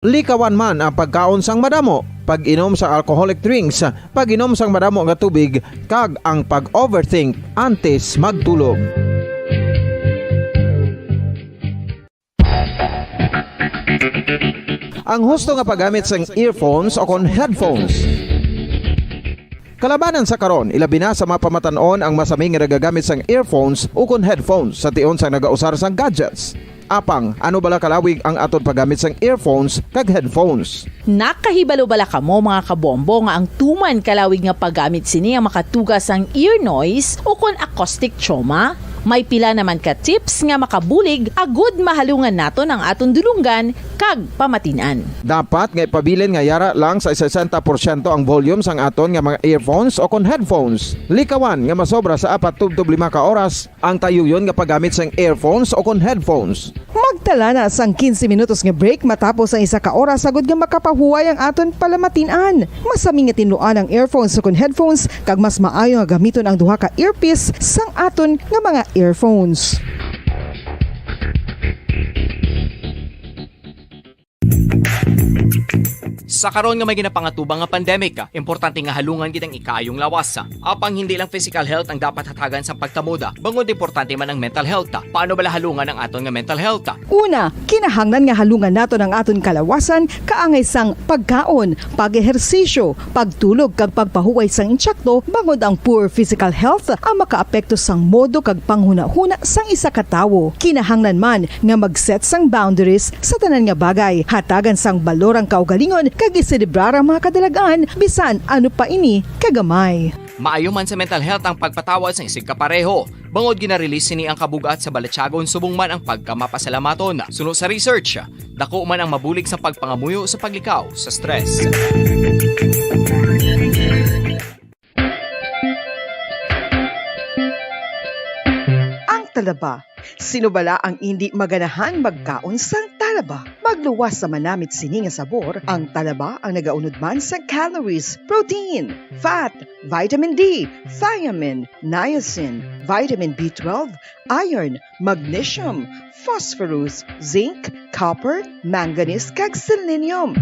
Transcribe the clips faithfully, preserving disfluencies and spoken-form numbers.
Likawan man ang pagkaon sang madamo, pag-inom sang alcoholic drinks, pag-inom sang madamo nga tubig, kag ang pag-overthink antes magtulog. Ang husto nga paggamit sang earphones o kon headphones. Kalabanan sa karon, ilabi na sa mga pamatan-on ang masami nga nagagamit sang earphones ukon headphones sa tion sang nagausar sang gadgets. Apang, ano bala kalawig ang aton paggamit sang earphones kag headphones? Nakahibalo bala kamo, mga kabombo, nga ang tuman kalawig nga paggamit sini ang makatuga sang ear noise ukon acoustic trauma? May pila naman ka tips nga makabulig agud mahalungan naton ang aton dulonggan kag pamatin-an. Dapat nga ipabilin nga yara lang sa sesenta porsyento ang volume sang aton nga mga earphones o kon headphones. Likawan nga masobra sa apat tubtob lima ka oras ang tayuyon nga paggamit sang earphones o kon headphones. Magtala na sang quince minutos nga break matapos ang isa ka oras agud nga makapahuway ang aton palamatin-an. Masami nga tinluan ang earphones o kon headphones, kag mas maayo nga gamiton ang duha ka earpiece sang aton nga mga earphones. Sa karon nga may ginapangatubang nga pandemic, importante nga halungan gid ang ikaayong lawas. Apang hindi lang physical health ang dapat hatagan sang pagtamod, bangod importante man ang mental health. Paano bala halungan ang aton nga mental health? Una, kinahanglan nga halungan naton ang aton kalawasan kaangay sang pagkaon, pag-ehersisyo, pagtulog, kag pagpahuway sang insakto, bangod ang poor physical health ang makaapekto sang modo kag panghunahuna sang isa ka tawo. Kinahanglan man nga mag-set sang boundaries sa tanan nga bagay, hatagan sang balor ang kaugalingon, kag iselebrar ang mga kadalag-an, bisan ano pa ini kagamay. Maayo man sa mental health ang pagpatawad sang isigkapareho, bangod gina-release sini ang kabug-at sa balatyagon subong man ang pagkamapasalamaton. Suno sa research, dako man ang mabulig sa pagpangamuyo sa paglikaw sa stress. Ang talaba. Sino bala ang indi maganahan magkaon sang talaba? Magluwas sa manamit sini nga sabor, ang talaba ang nagaunod man sa calories, protein, fat, vitamin D, thiamine, niacin, vitamin B twelve, iron, magnesium, phosphorus, zinc, copper, manganese, kag selenium.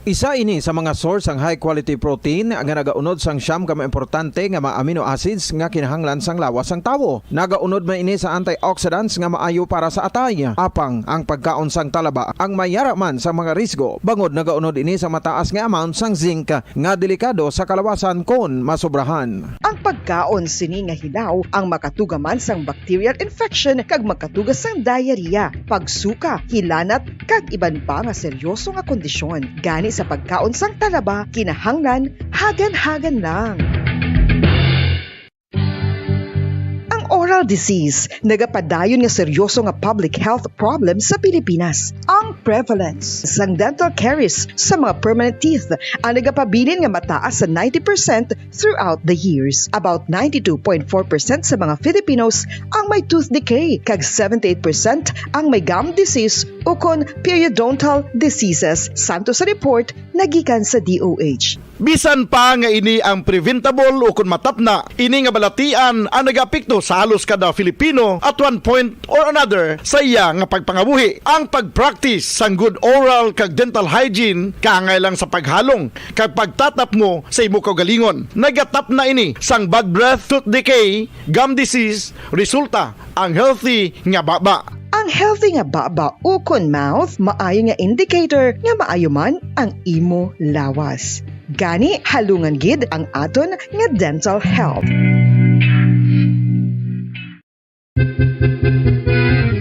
Isa ini sa mga source sang high quality protein nga nagaunod sang siyam ka mga importante nga mga amino acids nga kinahanglan sang lawas sang tawo. Nagaunod man ini sa antioxidants nga maayo para sa atay. Apang ang pagkaon sang talaba ang may yara man sa mga risgo, bangod nagaunod ini sa mataas nga amount sang zinc nga delikado sa kalawasan kon masobrahan. Ang pagkaon sini nga hilaw ang makatuga man sang bacterial infection kag makatuga sang diarrhea, pagsuka, hilanat, kag iban pa nga seryoso nga kondisyon. Gani sa pagkaon sang talaba, kinahanglan hagan-hagan lang. Ang oral disease nagapadayon nga seryoso nga public health problem sa Pilipinas. Ang prevalence sang dental caries sa mga permanent teeth ang nagapabilin nga mataas sa ninety percent throughout the years. About ninety-two point four percent sa mga Filipinos ang may tooth decay, kag seventy-eight percent ang may gum disease ukon periodontal diseases, santo sa report nga gikan sa D O H. Bisan pa nga ini ang preventable ukon matapna, ini nga balatian ang nagaapekto sa halos kada Filipino at one point or another sa iya nga pagpangabuhi. Ang pag-practice sang good oral kag dental hygiene kaangay lang sa paghalong kag pagtatap mo sa imo kaugalingon. Nagatapna ini sang bad breath, tooth decay, gum disease, resulta ang healthy nga baba. Ang healthy nga baba ukon mouth maayo nga indicator nga maayo man ang imo lawas. Gani, halungan gid ang aton nga dental health.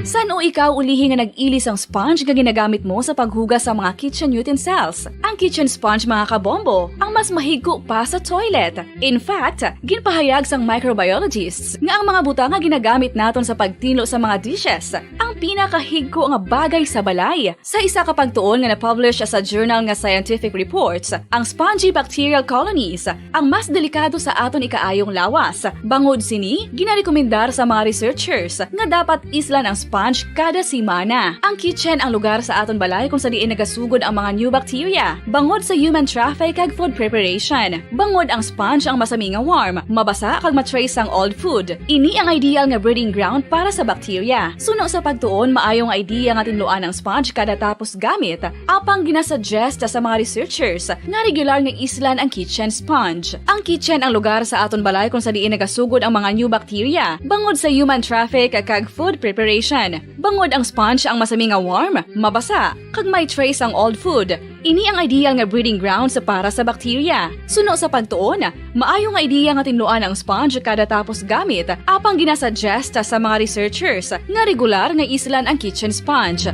San-o ikaw ulihi nga nag-ili sang sponge nga ginagamit mo sa paghugas sa mga kitchen utensils? Ang kitchen sponge, mga kabombo, ang mas mahigko pa sa toilet. In fact, ginpahayag sang microbiologists nga ang mga butang nga ginagamit naton sa pagtinlo sa mga dishes ang pinakahigko nga bagay sa balay. Sa isa ka pagtuon nga na-publish sa journal nga Scientific Reports, ang spongy bacterial colonies ang mas delikado sa aton ikaayong lawas. Bangod sini, ginarekomendar sa mga researchers nga dapat islan ang sponge Kada semana, ang kitchen ang lugar sa aton balay kung sa diin nagasugod ang mga new bacteria, bangod sa human traffic kag food preparation. Bangod ang sponge ang masami nga warm, mabasa kag ma-trace ang old food. Ini ang ideal nga breeding ground para sa bacteria. Suno sa pagtuon, maayo nga idea nga tinluan ang sponge kada tapos gamit, apang ginasuggest sa mga researchers nga regular nga islan ang kitchen sponge. Ang kitchen ang lugar sa aton balay kung sa diin nagasugod ang mga new bacteria, bangod sa human traffic kag food preparation. Bangod ang sponge ang masami nga warm, mabasa, kag may trace ang old food. Ini ang ideal nga breeding ground sa para sa bacteria. Suno sa pagtuon, maayo nga idea nga tinluan ang sponge kada tapos gamit, apang ginasuggest sa mga researchers nga regular nga islan ang kitchen sponge.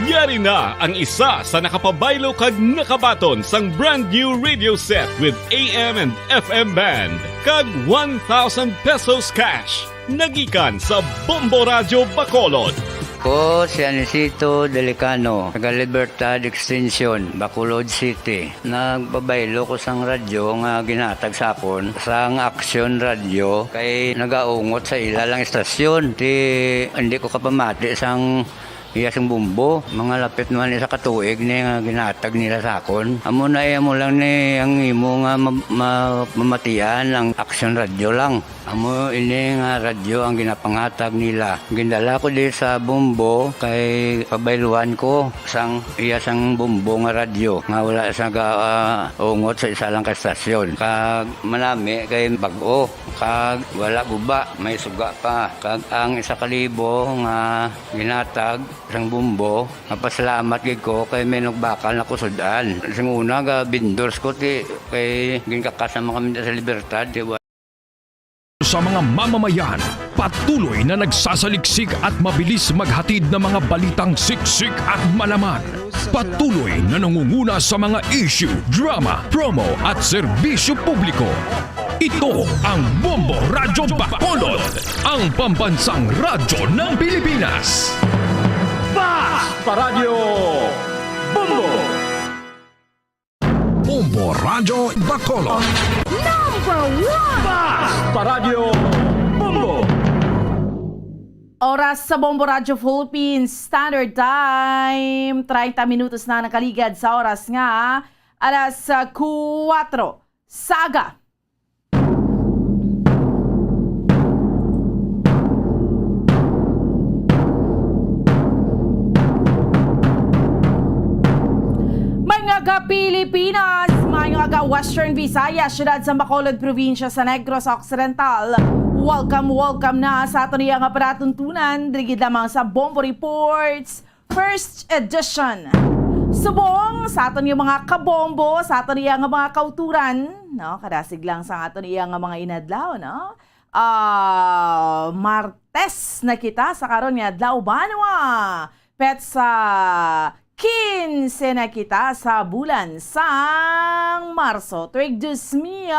Yari na ang isa sa nakapabaylo kag nakabaton sang brand new radio set with A M and F M band kag one thousand pesos cash. Nagikan sa Bombo Radyo Bacolod. Ko si Anisito Delicano, taga Libertad Extension, Bacolod City. Nagpabaylo ko sang radyo nga ginhatag sa akon sang Action Radio kay nagaungot sa ila lang istasyon. Ti hindi ko kapamati sang iya sing bumbo. Mga lapit naman isa ka tuig ni nga ginhatag nila sa akon. Amo na iya mo lang ni ang imo nga ma- ma- mamatian ang Action Radio lang. Amo ini nga radyo ang ginapanghatag nila. Gindala ko di sa Bombo kay pabayluan ko sang iya sang Bombo nga radyo nga wala sa ga, ah, ungot sa isa lang ka estasyon. Kag manami kay bag-o, kag wala guba, may suga pa. Kag ang isa ka libo nga ginatag sang Bombo, mapasalamat gid ko kay may nagbakal na kusud-an. Sing una ga vendors ko ti kay ginkakasa man kami sa Libertad, di ba? Sa mga mamamayan, patuloy na nagsasaliksik at mabilis maghatid ng mga balitang siksik at malaman. Patuloy na nangunguna sa mga issue, drama, promo at serbisyo publiko. Ito ang Bombo Radyo Bacolod, ang pambansang radyo ng Pilipinas. Fast Paradyo Bombo! Bombo Radyo Bacolod. Number one! Fast Paradyo Bombo! Oras sa Bombo Radyo Philippines Standard Time, treinta minutos na nakaligad sa oras nga alas ah, kuwatro sa aga. Mga ka-Pilipinas, mayong aga, Western Visayas, siyudad sa Bacolod, probinsya sa Negros Occidental. Welcome, welcome na sa aton iya nga palatuntunan, diri gid lamang sa Bombo Reports, first edition. Subong sa aton nga mga kabombo, sa aton iya nga mga kauturan, no? Kadasig lang sa aton iya nga mga inadlaw, no? Ah, Martes na kita sa karon nga adlaw, banwa. Petsa quince na kita sa bulan sang Marso, tuig dos mil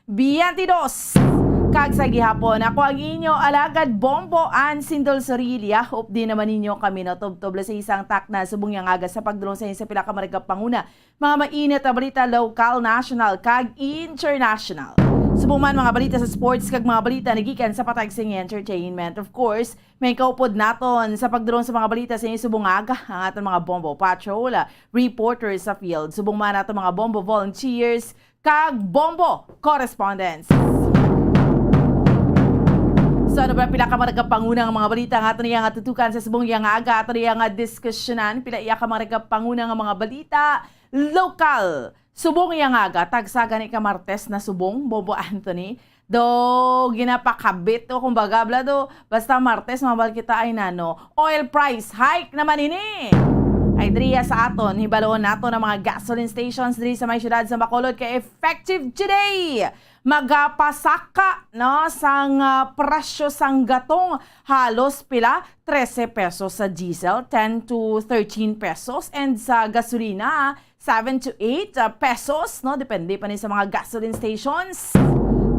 biyente dos. Kag sa gihapon, ako ang inyo alagad Bombo Ann Sindol Sorilla. Updi naman ninyo kami, no, tubtob sa isang takna subong yang aga sa pagdulong sa inyo sa pila ka maragapanguna, mga mainit na balita, lokal, national, kag international. Subong man mga balita sa sports kag mga balita nagikan sa patag sa entertainment. Of course, may kaupod naton sa pagdulong sa mga balita sa inyo subong nga aga ang aton mga Bombo Patrol, ah, reporters sa field. Subong man aton mga Bombo volunteers kag Bombo correspondents. So ano ba pila ka mga nagapanguna nga mga balita nga aton iya nga tutukan sa subong iya nga aga, aton iya nga diskusyonan? Pila iya ka mga nagapanguna nga mga balita? Lokal. Subong iya nga aga, tagsa gani ka Martes na subong, Bombo Anthony. Do, ginapakabit to, kumbaga, bla do, basta Martes, mabal kita ay nano. Oil price hike naman ini. Ay driya sa aton, hibaloon nato ng mga gasoline stations diri sa may syudad sa Bacolod kay effective today. Magapasaka, no, sang ah, presyo sang gatong, halos pila, trese pesos sa diesel, ten to thirteen pesos, and sa gasolina, seven to eight ah, pesos, no? Depende pa ni sa mga gasoline stations.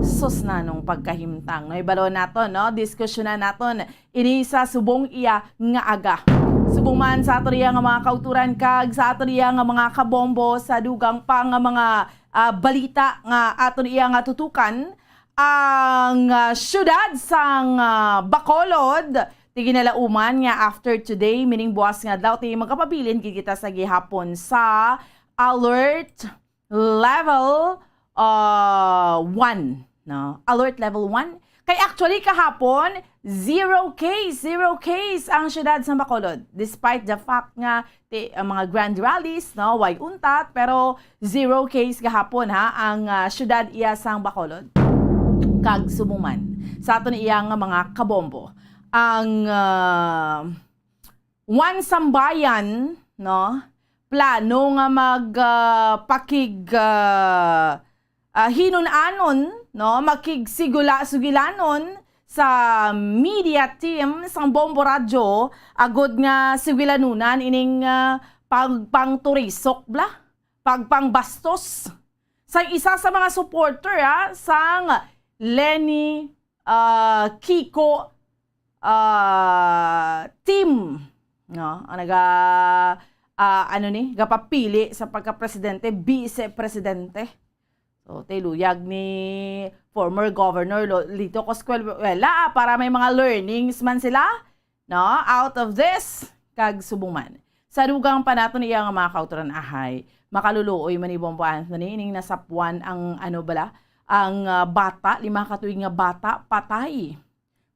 Sus, nanong pagkahimtang, no? Ibalo naton, no? Diskusyonan naton ini sa subong iya nga aga. Subong man sa aton iya nga mga kauturan kag sa aton iya nga mga kabombo sa dugang pa nga mga ah, balita nga aton iya nga tutukan, ang, ah, siyudad sang, ah, Bacolod, ti ginalauman nga after today, meaning buwas nga adlaw, ti magapabilin gid kita sa gihapon sa alert level, ah, one, no? Alert level one. Kay actually kahapon, zero case, zero case ang siyudad sa Bacolod. Despite the fact nga ti, ang mga grand rallies, no, way untat, pero zero case gahapon, ha, ang, ah, siyudad iya sang Bacolod. Kag subong man, sa aton iya nga mga kabombo, ang, ah, One Sambayan, no, plano nga mag, ah, pakig, ah, ah, hinun-anon, no, makigsigula-sugilanon sa media team sang Bombo Radyo, agud nga sugilanonan ining, ah, pagpangturisok bala, pagpangbastos sang isa sa mga supporter, ah, sang Leni, ah, Kiko, ah, team, no? Ang naga, ah, ano ni, gapapili sa pagka-presidente, vice-presidente. So, tiluyag ni former Governor Lo-, Lito Coscuel-, wala, ah, para may mga learnings man sila, no? Out of this, kag subong man. Sa dugang pa naton iya nga mga kautoran ahay, makaluluoy man ni Bombo Anthony, ining nasapwan ang, ano bala, ang, ah, bata, lima ka tuig nga bata, patay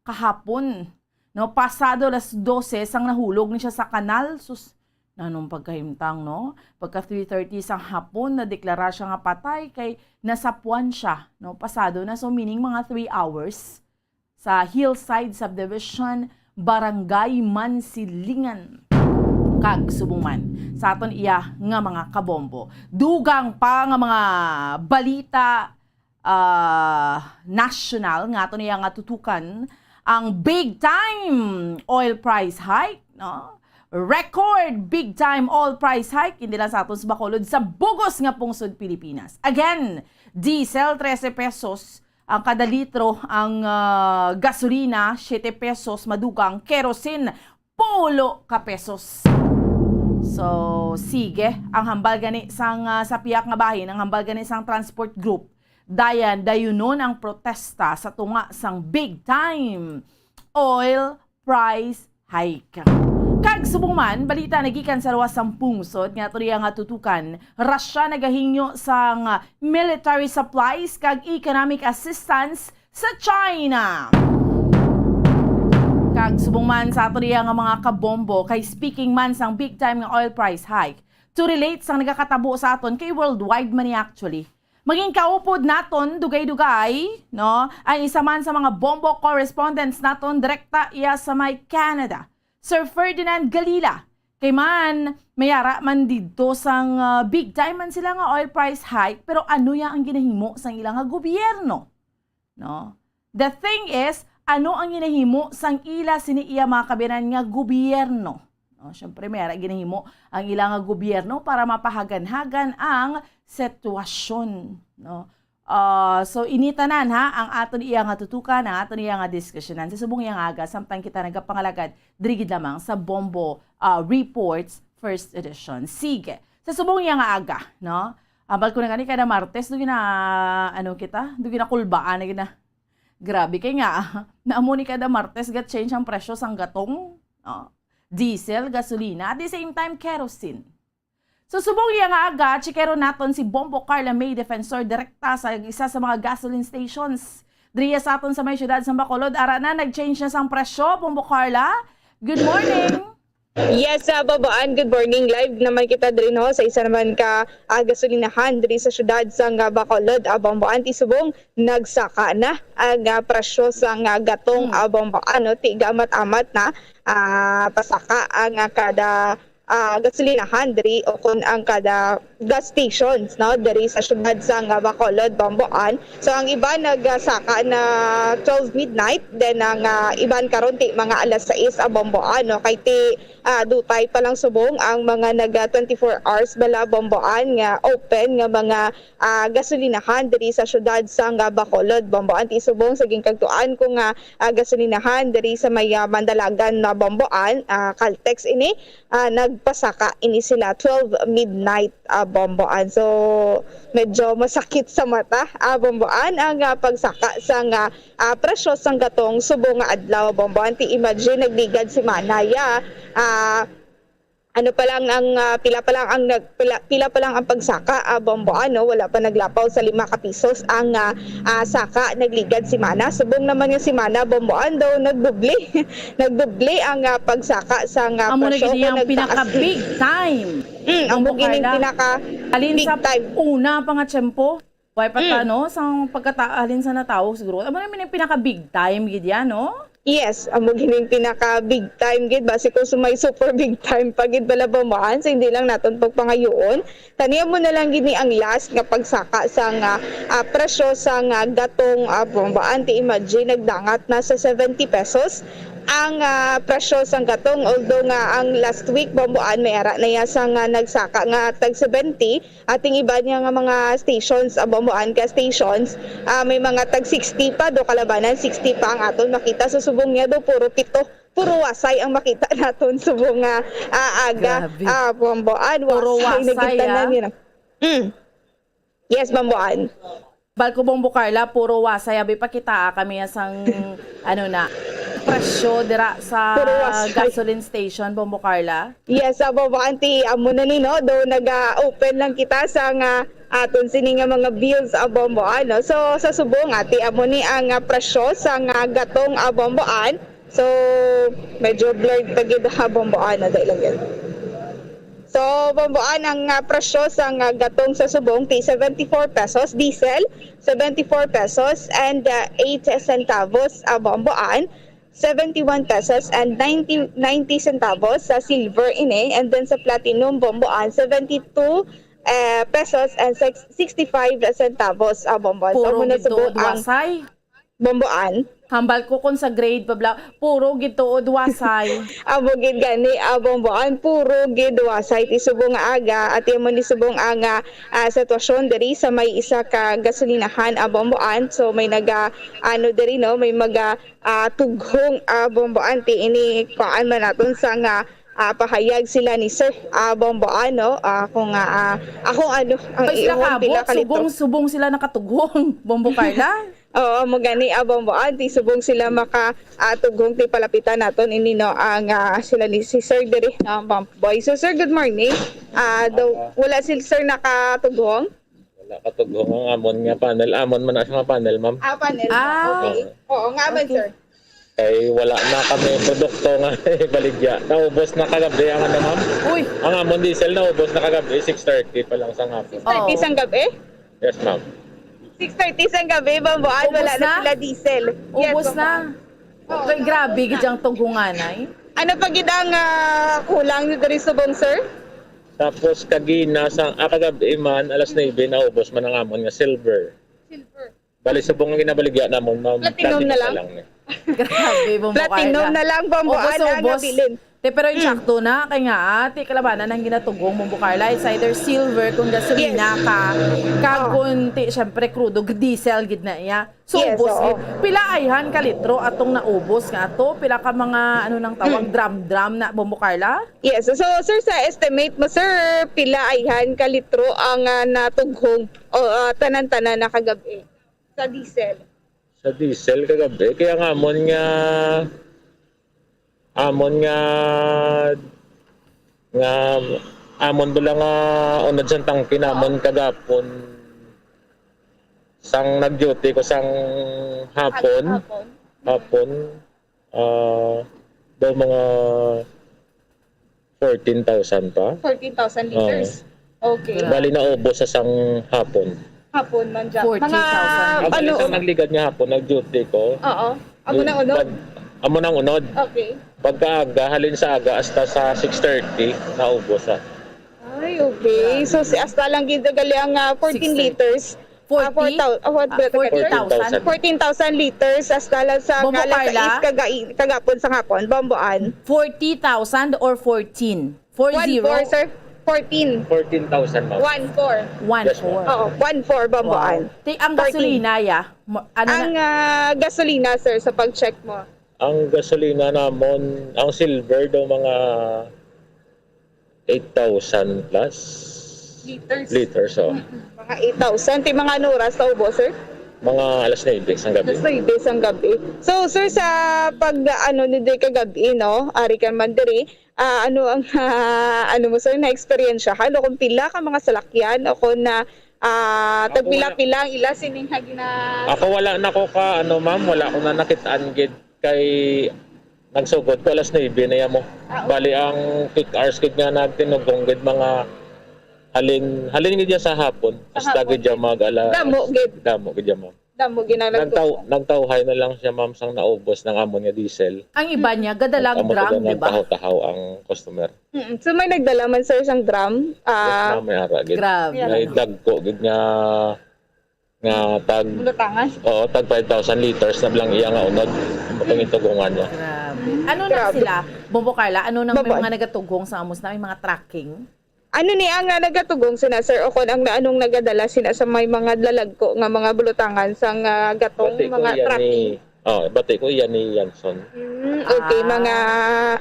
kahapon, no, pasado alas dose sang nahulog ni siya sa kanal. Sus, nanong pagkahimtang, no? Pagka three thirty sang hapon, nadeklara siya nga patay kay nasapwan siya, no? Pasado na, so meaning mga three hours sa Hillside Subdivision, Barangay Mansilingan. Kag subong man sa aton iya nga mga kabombo, dugang pa nga mga balita, ah, national nga aton iya nga tutukan, ang big time oil price hike, no? Record big time oil price hike, hindi lang sa aton sa Bacolod, sa bugos nga pungsod Pilipinas. Again, diesel, trese pesos ang kada litro, ang, ah, gasolina, siete pesos, madugang, kerosene, pulo ka pesos. So, sige, ang hambal gani sang, ah, sa pihak nga bahin, ang hambal gani sang transport group, dayan, dayunon ang protesta sa tunga sang big time oil price hike. Kag subong man, balita nagikan sa luwas sang pungsod nga aton iya nga tutukan, Russia nagahingyo sang military supplies kag economic assistance sa China. Kag subong man sa aton iya nga mga kabombo, kay speaking man sang big time nga oil price hike, to relate sang nagakatabo sa aton, kay worldwide man ni actually. Maging kaupod naton, dugay-dugay, no, ang isa man sa mga bombo correspondents naton, direkta iya sa may Canada, Sir Ferdinand Galila. Kay man, may ara man didto sang, ah, big time man sila nga oil price hike, pero ano ya ang ginahimo sang ila nga gobyerno? No? The thing is, ano ang ginahimo sang ila sini iya mga kabiyanan nga gobyerno? No, syempre, may ara ginahimo ang ila nga gobyerno para mapahaganhagan ang sitwasyon, no? Ah, so, ini tanan, ha, ang aton iya nga tutukan, ang aton iya nga diskusyonan sa subong iya nga aga, samtang kita nagapangalagad diri gid lamang sa Bombo, ah, Reports First Edition. Sige, sa subong iya nga aga, no? Ambal ko na gani, kada Martes, do gina, ano kita, do ginakulbaan na gina. Grabe kay nga, naamo ni kada Martes ga-change ang presyo sang gatong, oh, diesel, gasolina, at the same time, kerosene. So, subong iya nga aga, chikero naton si Bombo Carla May, defensor direkta sa isa sa mga gasoline stations diri sa aton sa may siyudad sa Bacolod. Ara na, nag-change na sang presyo, Bombo Carla. Good morning. Yes, ah, Bombo Ann, good morning. Live naman kita diri, no, sa isa naman ka, ah, gasolinahan diri sa siyudad sang, ah, Bacolod. Ah, Bombo Ann, ti subong nagsaka na ang, ah, presyo sang, ah, gatong, Hmm. ah, Bombo Ann, no, ti gaamat-amat na, ah, pasaka ang, ah, kada, ah, gasolinahan diri o kon ang kada gas stations, no, diri sa siyudad sang, ah, Bacolod, Bombo Ann. So, ang iban nagsaka na twelve midnight, then ang, ah, iban karon ti mga alas sais, ah, Bombo Ann, no, kay ti, ah, dutay pa lang subong ang mga naga twenty-four hours bala, Bombo Ann, nga open nga mga, ah, gasolinahan diri sa siyudad sang, ah, Bacolod, Bombo Ann. Ti subong sa ginkagtuan ko nga, ah, gasolinahan diri sa may, ah, Mandalagan na, Bombo Ann, ah, Caltex ini, ah, nag pasaka ini sila twelve midnight, ah, Bomboan. So, medyo masakit sa mata, ah, Bomboan, ang, ah, pagsaka sang, ah, ah, presyo sang gatong subong nga adlaw, Bomboan. Ti imagine, nagligad semana ya, ah, ano pa lang ang, ah, pila pa lang ang nag-, pila, pila pa lang ang pagsaka, ah, Bomboan, no? Wala pa naglapaw sa lima ka pisos ang, ah, ah, saka nagligad semana. Subong naman nga semana, Bomboan, daw nagdoble. Nagdoble ang, ah, pagsaka sang, ah, Amo na presyo gid o ang nagtaas. Pinaka big time. Mm, amo Bombo gini ang Carla. Pinaka Alin big sa time. Una pa nga tiyempo, way pa ta, Mm. no? Sang pagkata-, alin sa natawo siguro. Amo na man ang pinaka big time gid yan, no? Yes, amo gini ang pinaka big time gid. Basi kung sumay super big time pa gid bala Bomboan, so hindi lang naton pagpangayoon. Tani amo na lang gini ang last nga pagsaka sang, ah, ah, presyo sang, ah, gatong, ah, Bomboan. Ti imagine, nagdangat na sa seventy pesos ang, ah, presyo sang gatong. Although nga ang last week, Bomboan, may ara na ya sang, ah, nagsaka nga tag seventy. Ating iba niya nga mga stations, ah, Bomboan, gas stations, ah, may mga tag sixty pa, do kalabanan, sixty pa ang aton makita. So, subong niya do, puro pito, puro wasay ang makita naton subong nga, ah, aga, Grabe. ah, Bomboan, Puro wasay na wasay, gid tanan ah. nila. Mm. Yes, Bomboan. Bal ko, Bombo Carla, puro wasay. Abi, pakitaa kami sang, ano na, presyo dira sa Puro wasay. Gasoline station, Bombo Carla. Yes, ah, Bomboan, ti amo na ni, no? Do naga-open lang kita sa nga aton sini nga mga bills, ah, Bomboan, no? So, sa subong, ah, ti amo ni ang, ah, presyo sa nga gatong, ah, Bomboan. So, medyo blurred pa gid ha, Bomboan, na dahil lang yun. So, Bomboan, ang, ah, presyo sang, ah, gatong sa subong ti seventy-four pesos, diesel, seventy-four pesos and, ah, eight centavos, ah, Bomboan, seventy-one pesos and ninety, ninety centavos sa silver ini, and then sa platinum, Bomboan, seventy-two, eh, pesos and six-, sixty-five centavos, ah, Bomboan. So, Puro amo na gid subong tuod ang wasay. Bomboan. Hambal ko kung sa grade pa bala, puro gid tuod wasay. Amo gid gani, ah, Bomboan, puro gid wasay ti subong nga aga, at amo ni subong ang, ah, ah, sitwasyon diri sa may isa ka gasolinahan, ah, Bomboan. So, may naga, ano, diri, no, may maga, ah, tughong, ah, Bomboan, ti ini kuan man naton sa nga, ah, pahayag sila ni Sir, ah, Bomboan, no? Ah, kung, ah, ah, akong ano, ang Pag sila iingon, pila kabot, ka litro. Subong-subong sila nakatughong, Bombo Carla. Oo, amo gani, ah, Bomboan, ti subong sila maka, ah, tughong ti palapitan naton ini, no, ang, ah, sila ni si Sir diri, ah, Bomboy. So, Sir, good morning. Ah, daw, Ah. wala si Sir nakatughong? Wala katughong ang amon nga panel. Amon man na siya nga panel, ma'am. Ah, panel. Ah. Okay. Oo, nga man, Okay. Sir. Kay wala na kami produkto nga ibaligya. Naubos na kagabi ang ano, ma'am. Uy. Ang amon diesel naubos na kagabi, six thirty pa lang sa hapon. Six thirty Oo. sang gabi? Yes, ma'am. Six thirty sang gabi, Bomboan, Ubos wala na na? sila diesel. Yes, Ubos na? Bomboan. Oo. Kay grabe gid ang tughunganay. Ano pa gid ang, ah, kulang diri subong, sir? Tapos kagina sa, ah, kagabi man, alas nuebe, naubos man ang amon nga silver. Silver. Bali, subong nga ginabaligya namon, ma'am, Platinum na platinum na lang? lang ni. Grabe, Bombo Platinum Carla. na lang, Bombo Ubos, Ana, nga ubos. bilin. Te, pero Mm. insakto na, kay nga, ah, ti kalabanan ang ginatugong, Bombo Carla, it's either silver kung gasolina Yes. ka, kag Oh. kung ti, syempre, crudo, g-, diesel gid na iya. So, Yes, ubos oo. gid. Pila ayhan ka litro atong naubos nga ato? Pila ka mga, ano nang tawag, Mm. drum-drum na, Bombo Carla? Yes. So, sir, sa estimate mo, sir, pila ayhan ka litro ang, ah, natughong o, ah, tanan-tanan na kagabi? Sa diesel. Sa diesel kagabi, kaya nga amon nga, amon nga, nga, amon bala nga unod sang tangke namon kagapon, sang nag-duty ko sang hapon, Hapon. hapon, ah, daw mga fourteen thousand pa. Fourteen thousand Oo. liters. Okay. Bali, naubos sa sang hapon. Hapon man dyan. Forty thousand Mga, liters. Ang ano, bali, sa nagligad nga hapon, nag-duty ko. Oo. Amo nang unod? Pag, amo nang unod. Okay. Pagkaaga, halin sa aga hasta sa six thirty, naubos, ah. Ay, okay. So, si, hasta lang gid gali ang, ah, fourteen Six thirty. liters. Ah, Forty? four thousand, ah, what ba, Ah, forty thousand? Fourteen thousand liters, hasta lang sa Bombo kalas Carla? sais kagai-, kagapon sa hapon, Bomboan. Forty thousand or fourteen? Four One zero? four, sir. Fourteen. Fourteen thousand, ma'am. One four. One Yes, ma'am. four. Oo, one four, Bomboan. Wow. Ti-, ang Fourteen. gasolina, ya? Mo-, ano Ang, na? ah, gasolina, sir, sa pag-check mo. Ang gasolina namon, ang silver daw mga eight thousand plus Liters. Liters, oh. Mga eight thousand. Ti mga ano oras ta ubos, sir? Mga alas nuebe sang gabi. Alas nuebe sang gabi. So, sir, sa pag, ano, ni di kagabi, no? Ari ka man diri, ah, ano ang, ah, ano mo, sir, na-eksperyensya? Ano, kung pila ka mga salakyan o kung na, ah, Ako tagpila-pila ang ila sining ha gina- Ako wala na ko ka, ano, ma'am, wala ko na nakitaan gid kay nagsugod ko alas nuebe na yamo. Ah, okay. Bali, ang peak hours gid nga nagtinugong gid mga halin, halin gid ya sa hapon. Sa Hasta hapon. Gid ya mag ala. Damo gid. Damo gid ya, ma'am. Damo ginang Nagtaw, nagtawhay na lang siya, ma'am, sang naubos ng amon nga diesel. Ang iba niya, gadalag Amo drum, sila di ba? Nagtahaw-tahaw ang customer. Mm-mm. So, may nagdala man, sir, sang drum? Yes, Ah, ma'am, may ara gid. Grabe. Yeah. May dagko gid nga nga tag Bulutangan. Oo, tag five thousand liters na lang iya nga unod. Ang pangitugungan niya. Grabe. Ano na Grabe. Sila? Bombo Carla, ano nang may Baba. Mga nagatughong sa amos na? May mga tracking? Ano ni ang, ah, nagatugong sina, sir, o kon ang na-, anong nagadala sina sa may mga lalagko nga mga bulutangan sang, ah, gatong Bati ko mga iya tracking? Ni, oh, bati ko iya ni Yanson. Mm, okay, Ah. Mga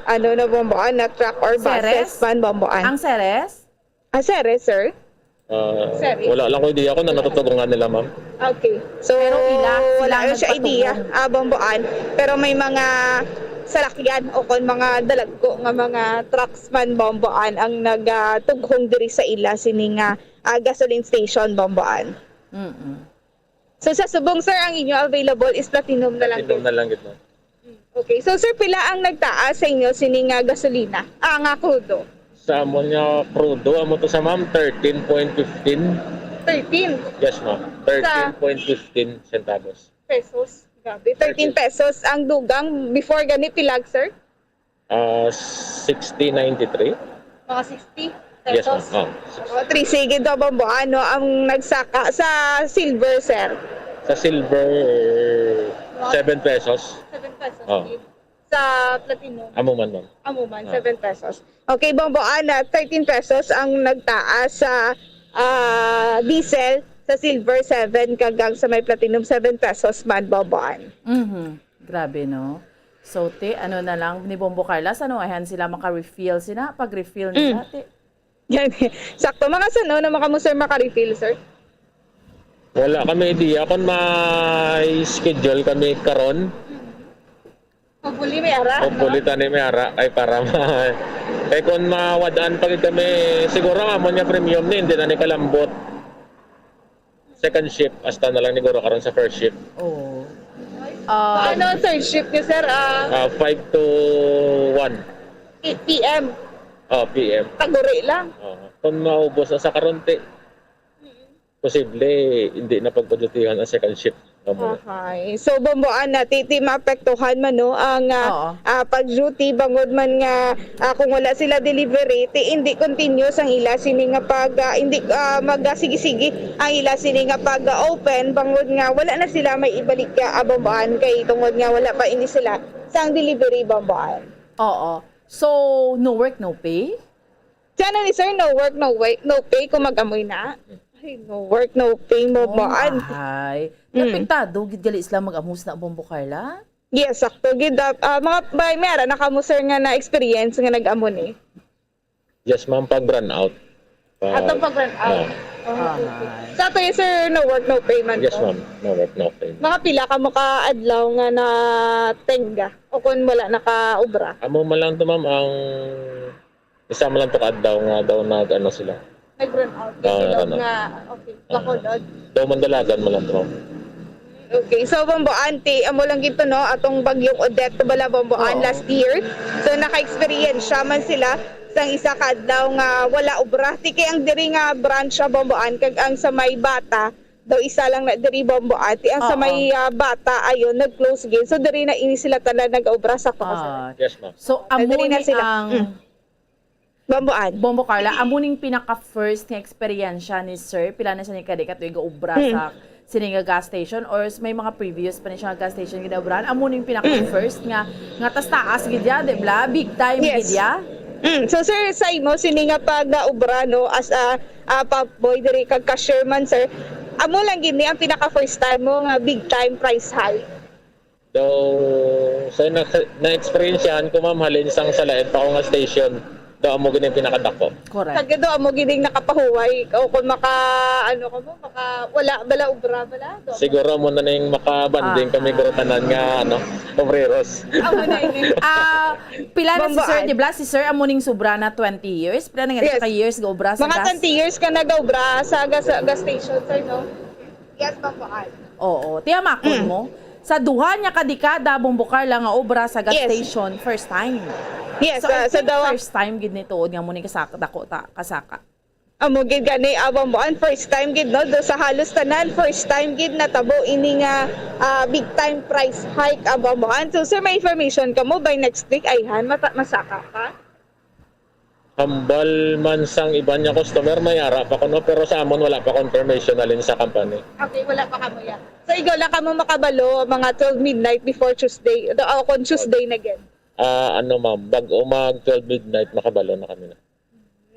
ano na, Bomboan, na truck or buses Seres? Man, Bomboan. Ang Seres? Ah, Seres, sir? Ah, Sorry? Wala lang ko idea kung na natutugungan nila, ma'am. Okay. So, Pero ila, sila wala ang siya idea, nagpatugon. Ah, Bomboan. Pero may mga salakyan o kon mga dalagko nga mga trucks man, Bomboan, ang nagatughong diri sa ila sini nga, ah, gasoline station, Bomboan. Mm-mm. So, sa subong, sir, ang inyo available is platinum na lang. Platinum na lang gid, ma'am. Okay. So, sir, pila ang nagtaas sa inyo sini nga gasolina? Ah, nga krudo? Sa amon nga krudo, amo to sa, ma'am, thirteen point fifteen. Thirteen Yes, ma'am. Thirteen point fifteen centavos. pesos. Grabe. Thirteen pesos ang dugang. Before gani, pilag, sir? Ah, sixty ninety-three. Mga sixty Yes, ma'am. pesos. Oh. Oh, three sige daw, Bomboan, no, ang nagsaka sa silver, sir. Sa silver, seven pesos. Seven pesos. Oh. Sa platinum. Amo man, ma'am. Amo man, Ah. seven pesos. Okay, Bomboan, ah, thirteen pesos ang nagtaas sa, ah, diesel, sa silver, seven, kag ang sa may platinum, seven pesos man, Bomboan. Mhm. Grabe, no? So, te, ano na lang, ni Bombo Carla, sa nuwayhan sila maka-refill sila, pag-refill nila, Mm. te. Yan. Sakto, mga sano na maka mo, sir, maka-refill, sir? Wala kami idea kung may schedule kami karon. Hopefully, may ara. Hopefully, tani may ara kay para ma... Kay kung mawadaan pa gid kami, siguro nga mo niya premium ni, hindi na ni kalambot. Second shift, hasta na lang ni guro karon sa first shift. Oo. Ah, ano ang third shift niyo, sir? Ah, Ah, five to one. eight p.m. Oh, P M. Taguri lang. Oh, kung maubos na sa karon, te, posible hindi na pagpadutihan ang second shift. Amo na. Okay. So, Bomboan, na ti, ti maapektuhan man, no, ang, ah, Oo. ah, pag-duty, bangod man nga, ah, kung wala sila delivery, ti hindi continuous ang ila sini nga pag, ah, hindi, ah, magasigi-sigi ang ila sini nga pag, ah, open, bangod nga wala na sila may ibaligya, ah, Bomboan, kay tungod nga wala pa ini sila sang delivery, Bomboan. Oo. So, no work, no pay? Sana ni, sir, no work, no way, no pay kung mag-amoy na. Ay, no work, no pay, Bomboan. Ay. Mm. Apektado gid gali sila mag-amos na, Bombo Carla? Yes, sakto gid. Ah, ah, mga bay, may ara na kamo, sir, nga na-experience nga nag-amo ni? Yes, ma'am, pag brownout. Pag- Atong pag-brownout. Ah. Oh, okay. Sa ato, yes, sir, no work, no pay man Yes, to. Ma'am. No work, no pay. Mga pila kamo ka adlaw nga natenga o kung wala nakaobra? Amo man lang to, ma'am, ang isa man lang to ka adlaw nga daw nag-ano sila. Nag-brownout. Ah, Bilog ano. Nga, okay. Bacolod. Daw mandalagan man lang to, ma'am. Okay, so Bomboan, ti, amo lang gid to, no, atong bagyong Odette bala, Bomboan, Oo. last year. So naka-experience siya man sila sang isa ka adlaw nga wala obra. Ti kay ang diri nga branch sa Bomboan kag ang sa may Bata, daw isa lang na diri, Bomboan. Ti ang sa Oo. May, ah, Bata ayon nag-close gid. So diri na ini sila tanan nag-obra, sakto ka, sir? Ah, Yes, ma'am. so, amo Diri na ni sila. Ang Mm. Bomboan. Bombo Carla, amo ning pinaka first nga eksperyensya ni Sir. Pila na siya ni kadi katuig gaobra Mm. sa sini nga gas station or s- may mga previous pa ni siya nga gas station ginaobrahan? Amo ning pinaka first nga nga taas-taas gid ya, di ba? Big time Yes. gid ya. Mm. So sir, sa imo sini nga pag-obra, no, as a, a pump boy diri kag cashier man, sir, amo lang gid ni ang pinaka first time mo nga big time price hike? Daw, sa na, na-experiensyahan ko, ma'am, halin sang sa lain pa ko nga station. Daw amo gid ang pinakadako. Correct. Kag do amo gid ang nakapahuway. O kung maka, ano ka mo, maka, wala bala, obra bala. Do amo. Siguro mo na ning makabanding Ah, kami, ah. Guro, tanan nga, ano, obreros. Amo na ini. Ah, pila na si Sir Bamboan. Di ba? Si Sir, amo ning sobra na twenty years. Pila na nga Yes. ka years ga obra sa Mga gas? twenty years ka nag-obra sa gas, gas station, sir, no? Yes, Bamboan. Oo. Tiyamakon Mm. mo, sa duha niya ka dekada, Bombo Carla, nga obra sa gas Yes. station, first time. Yes, So, I ah, sa think dawa- first time gid ni tuod nga mo ni kasaka, dako ta, kasaka. Amo gid gani, ah, Bomboan, first time gid, no? Do sa halos tanan, first time gid natabo ini nga, ah, big time price hike, ah, Bomboan. So, sir, may information ka mo by next week, ayhan, mata-, masaka ka? Hambal man sang iban nga customer, may ara pa kuno, pero sa amon wala pa confirmation halin sa company. Okay, wala pa kamo ya. So, ikaw lang kamo makabalo mga twelve midnight before Tuesday. Do, oh, kung Tuesday na gid. Ah, ano, ma'am, bag-o mag twelve midnight, makabalo na kami na.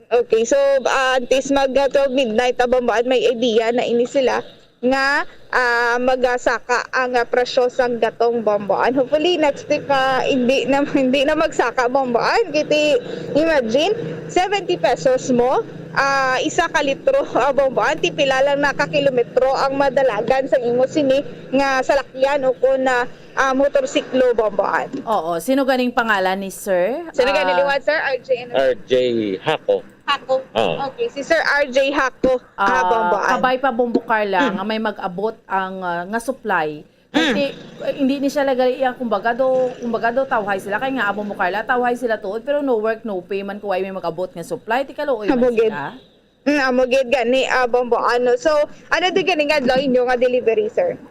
Okay, so, ah, antes mag, ah, twelve midnight, ah, Bomboan, may idea na ini sila nga, ah, magasaka ang, ah, presyo sang gatong, Bomboan. Hopefully, next week, ah, hindi na, hindi na magsaka, Bomboan. Kiti, imagine, seventy pesos mo, ah, isa ka litro, ah, Bomboan. Ti pila lang na ka kilometro ang madalagan sang imo sini nga salakyan o kun, ah, ah, motorsiklo, Bomboan. Oo. Sino ganing pangalan ni Sir? Sino gani Ah, liwat, sir? R J and R J Hako. Hako. Ah. Okay, si Sir R J Hako, ah, Ah, Bomboan. Kabay pa, Bombo Carla, Mm. nga may mag-abot ang, ah, nga supply. Mm. Kasi, eh, hindi ni siya lagali iya, kumbaga do, kumbaga do, tawhay sila. Kaya nga, Bombo Carla, tawhay sila tuod, pero no work, no pay man kung ay may mag-abot nga supply. Ti kaluoy man Amo gid. sila. Mm, amo gid gani, ah, Bomboan, no? So, ano di gani nga adlaw inyo nga delivery, sir?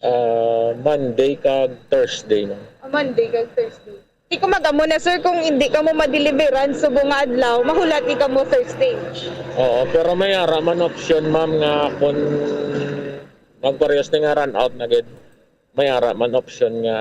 Ah, Monday kag Thursday, ma'am. Ah, Monday kag Thursday. Di ko mag-amo na, sir, kung hindi ka mo madeliveran subong nga adlaw, mahulat di ka mo Thursday. Oo, pero may ara man option, ma'am, nga kung magparehas na nga run out na gid, may ara man option nga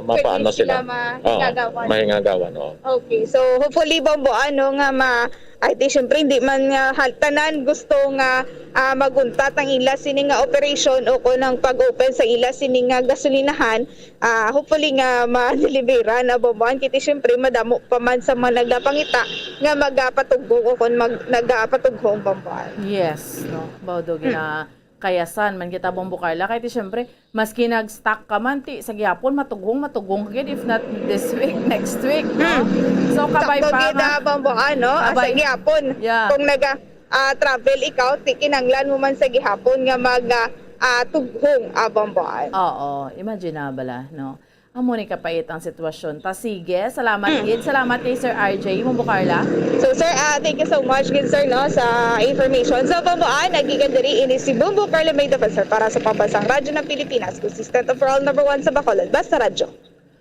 Pwede mapaano sila sila. ma-, Oo, hingagawan. Mahingagawan, oo. Okay, so hopefully, Bombo, ano, nga ma-, ay, di, syempre, hindi man nga hal-, tanan gusto nga, ah, maguntat ang ila sini nga operation o kung ang pag-open sa ila sini nga gasolinahan, ah, hopefully nga ma-deliveran na, Bomboan. Kiti, syempre, madamo pa man sa mga nagapangita nga magapatughong o kung mag-, nagapatughong, Bomboan. Yes, no? Bawdo Hmm. gina-, kayasan man kita, Bombo Carla. Kay ti, syempre, maski nag-stock ka man, ti, sa gihapon, matughong, matughong ka gid, if not this week, next week, no? Hmm. So, kabay Sakto pa gid, nga ah, Bombo, ano, ah, sa Kabay. gihapon, Yeah. kung naga, ah, travel ikaw, ti, kinanglan mo man sa gihapon nga mag, ah, ah, tughong, ah, Bombo, ano. Oo, imagine na bala, no? Amo ni kapait ang sitwasyon. Ta, sige, salamat Mm. gid. Salamat kay Sir R J, Bombo Carla. So, sir, ah, thank you so much gid, sir, no, sa information. So, Bombo, ah, nagikan diri ini si Bombo Carla May Defensor para sa Pambansang Radyo ng Pilipinas, consistent overall number one sa Bacolod. Basta Radyo.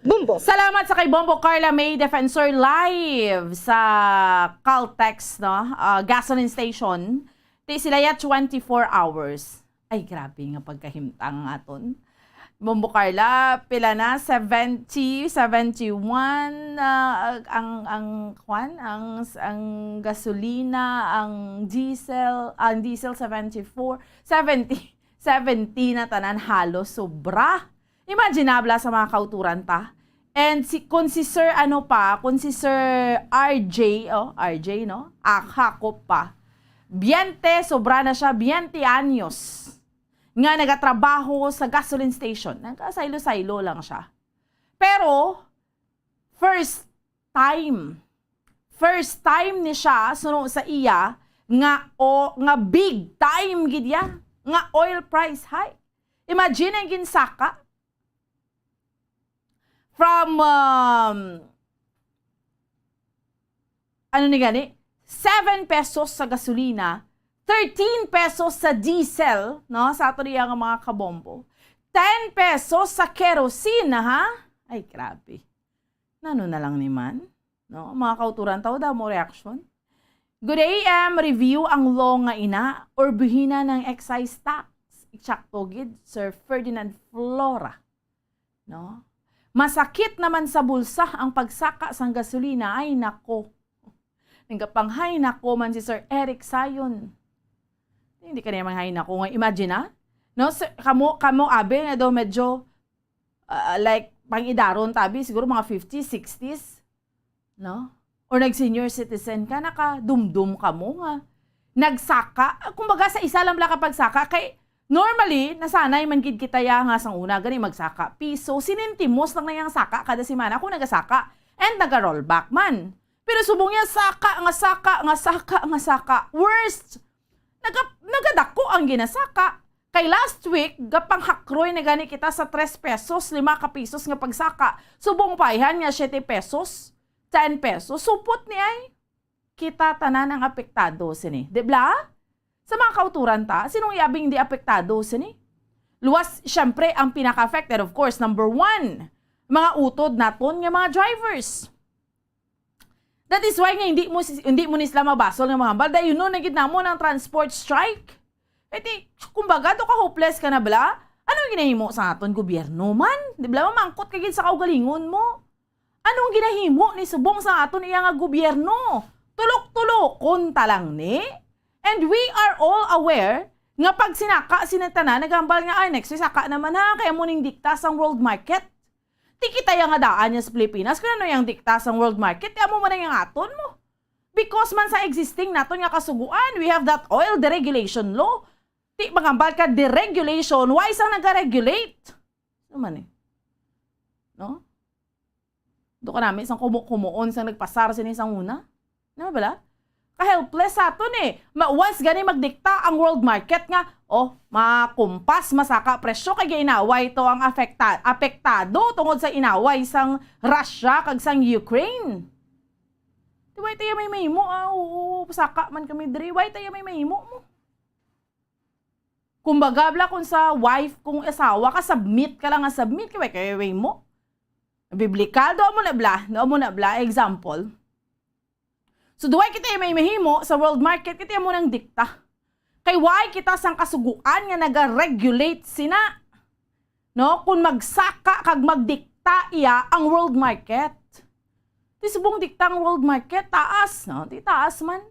Bombo. Salamat sa kay Bombo Carla May Defensor live sa Caltex, no? Ah, gasoline station. Ti sila ya twenty-four hours. Ay, grabe nga pagkahimtang aton. Bombo Carla, pila na? Seventy, seventy-one, ah, ang, ang, kwan, ang, ang gasolina, ang diesel, ang diesel seventy-four, seventy, seventy na tanan, halos sobra. Imagine na bala sa mga kauturan ta. And si, kung si Sir ano pa, kung si Sir R J, oh, R J, no? Ah, hakop pa. Biyente, sobra na siya, biyente anyos nga nagatrabaho sa gasoline station. Nagkasaylo-saylo lang siya. Pero, first time, first time ni siya, suno sa iya, nga, o, nga big time gid ya, nga oil price high. Imagine ang ginsaka. From, um, ano ni gani? Seven pesos sa gasolina, thirteen pesos sa diesel, no? Sa ato diya nga mga kabombo. Ten pesos sa kerosene, ha? Ay, grabe. Nano na lang ni man? No? Mga kauturan, tao daw mo reaction. Good A M, review ang law nga ina or buhina ng excise tax. Eksakto gid, Sir Ferdinand Flora. No? Masakit naman sa bulsa ang pagsaka sang gasolina. Ay, nako. Nagapanghay nako man si Sir Eric Sayon. Hindi ka naman hay nako nga. Imagine, ah. No, sir, kamo, kamo, abi, nga daw medyo, ah, like, pang-idaron tabi, siguro mga fifties, sixties. No? or nag-senior citizen ka, nakadumdom ka mo nga nagsaka. Kumbaga, sa isa lang bala ka pagsaka, kay normally, nasanay man gid kita ya nga sang una, gani magsaka piso, sinintimos lang na yang saka kada semana kung nagasaka, and naga-rollback man. Pero subong niya, saka nga saka nga saka nga saka. Worst, naga-, nagadako ang ginasaka. Kay last week, gapanghakroy na gani kita sa tres pesos, lima ka pisos nga pagsaka. Subong payhan nga siete pesos, ten pesos. Supot ni ay, kita tanan ang apektado sini. Di bala? Sa mga kauturan ta, sinong iabing di apektado sini? Luwas, syempre, ang pinaka-affected, of course, number one, mga utod naton nga mga drivers. That is why nga hindi mo si-, hindi mo ni sila mabasol nga mga hambal. Dahil yun, nagid namon ang transport strike. Eh di, kumbaga, do ka hopeless ka na bala? Ano ang ginahimo sa aton gobyerno man? Di bala, mamangkot ka gid sa kaugalingon mo. Ano ang ginahimo ni subong sa aton iya nga gobyerno? Tulok-tulokon ta lang ni. And we are all aware nga pag sinaka sina tanan, naghambal nga, "Ay, next week saka naman ha, kaya mo ning dikta sang world market." Ti kita ya nga daan niya sa Pilipinas, kung ano yang dikta sang world market, kaya mo man ang aton mo. Because man sa existing naton nga kasuguan, we have that oil deregulation law. Ti maghambal ka deregulation, why sang nag-regulate? Ano man eh? No? Do ka nami sang kumo-kumuon sang nagpasar sini sang una? Ano bala? Ka-helpless sa aton eh. Ma-, once gani magdikta ang world market nga, oh, makumpas, masaka presyo kay ginaway to ang afekta-, apektado tungod sa inaway sang Russia kag sang Ukraine. Di why tayo may mahimo, ah, oo, saka man kami diri. Why tayo may mahimo mo? Kumbaga, bala, kung sa wife, kung asawa ka, submit ka lang nga submit, kay way, kay way mo. Biblikal, do mo na bala, do mo na bala, example. So, duway kita may mahimo sa world market, kita mo nang dikta. Kay why kita sang kasuguan nga naga-regulate sina? No? Kung magsaka kag magdikta iya ang world market. Ti subong dikta ang world market, taas, no? Ti taas man.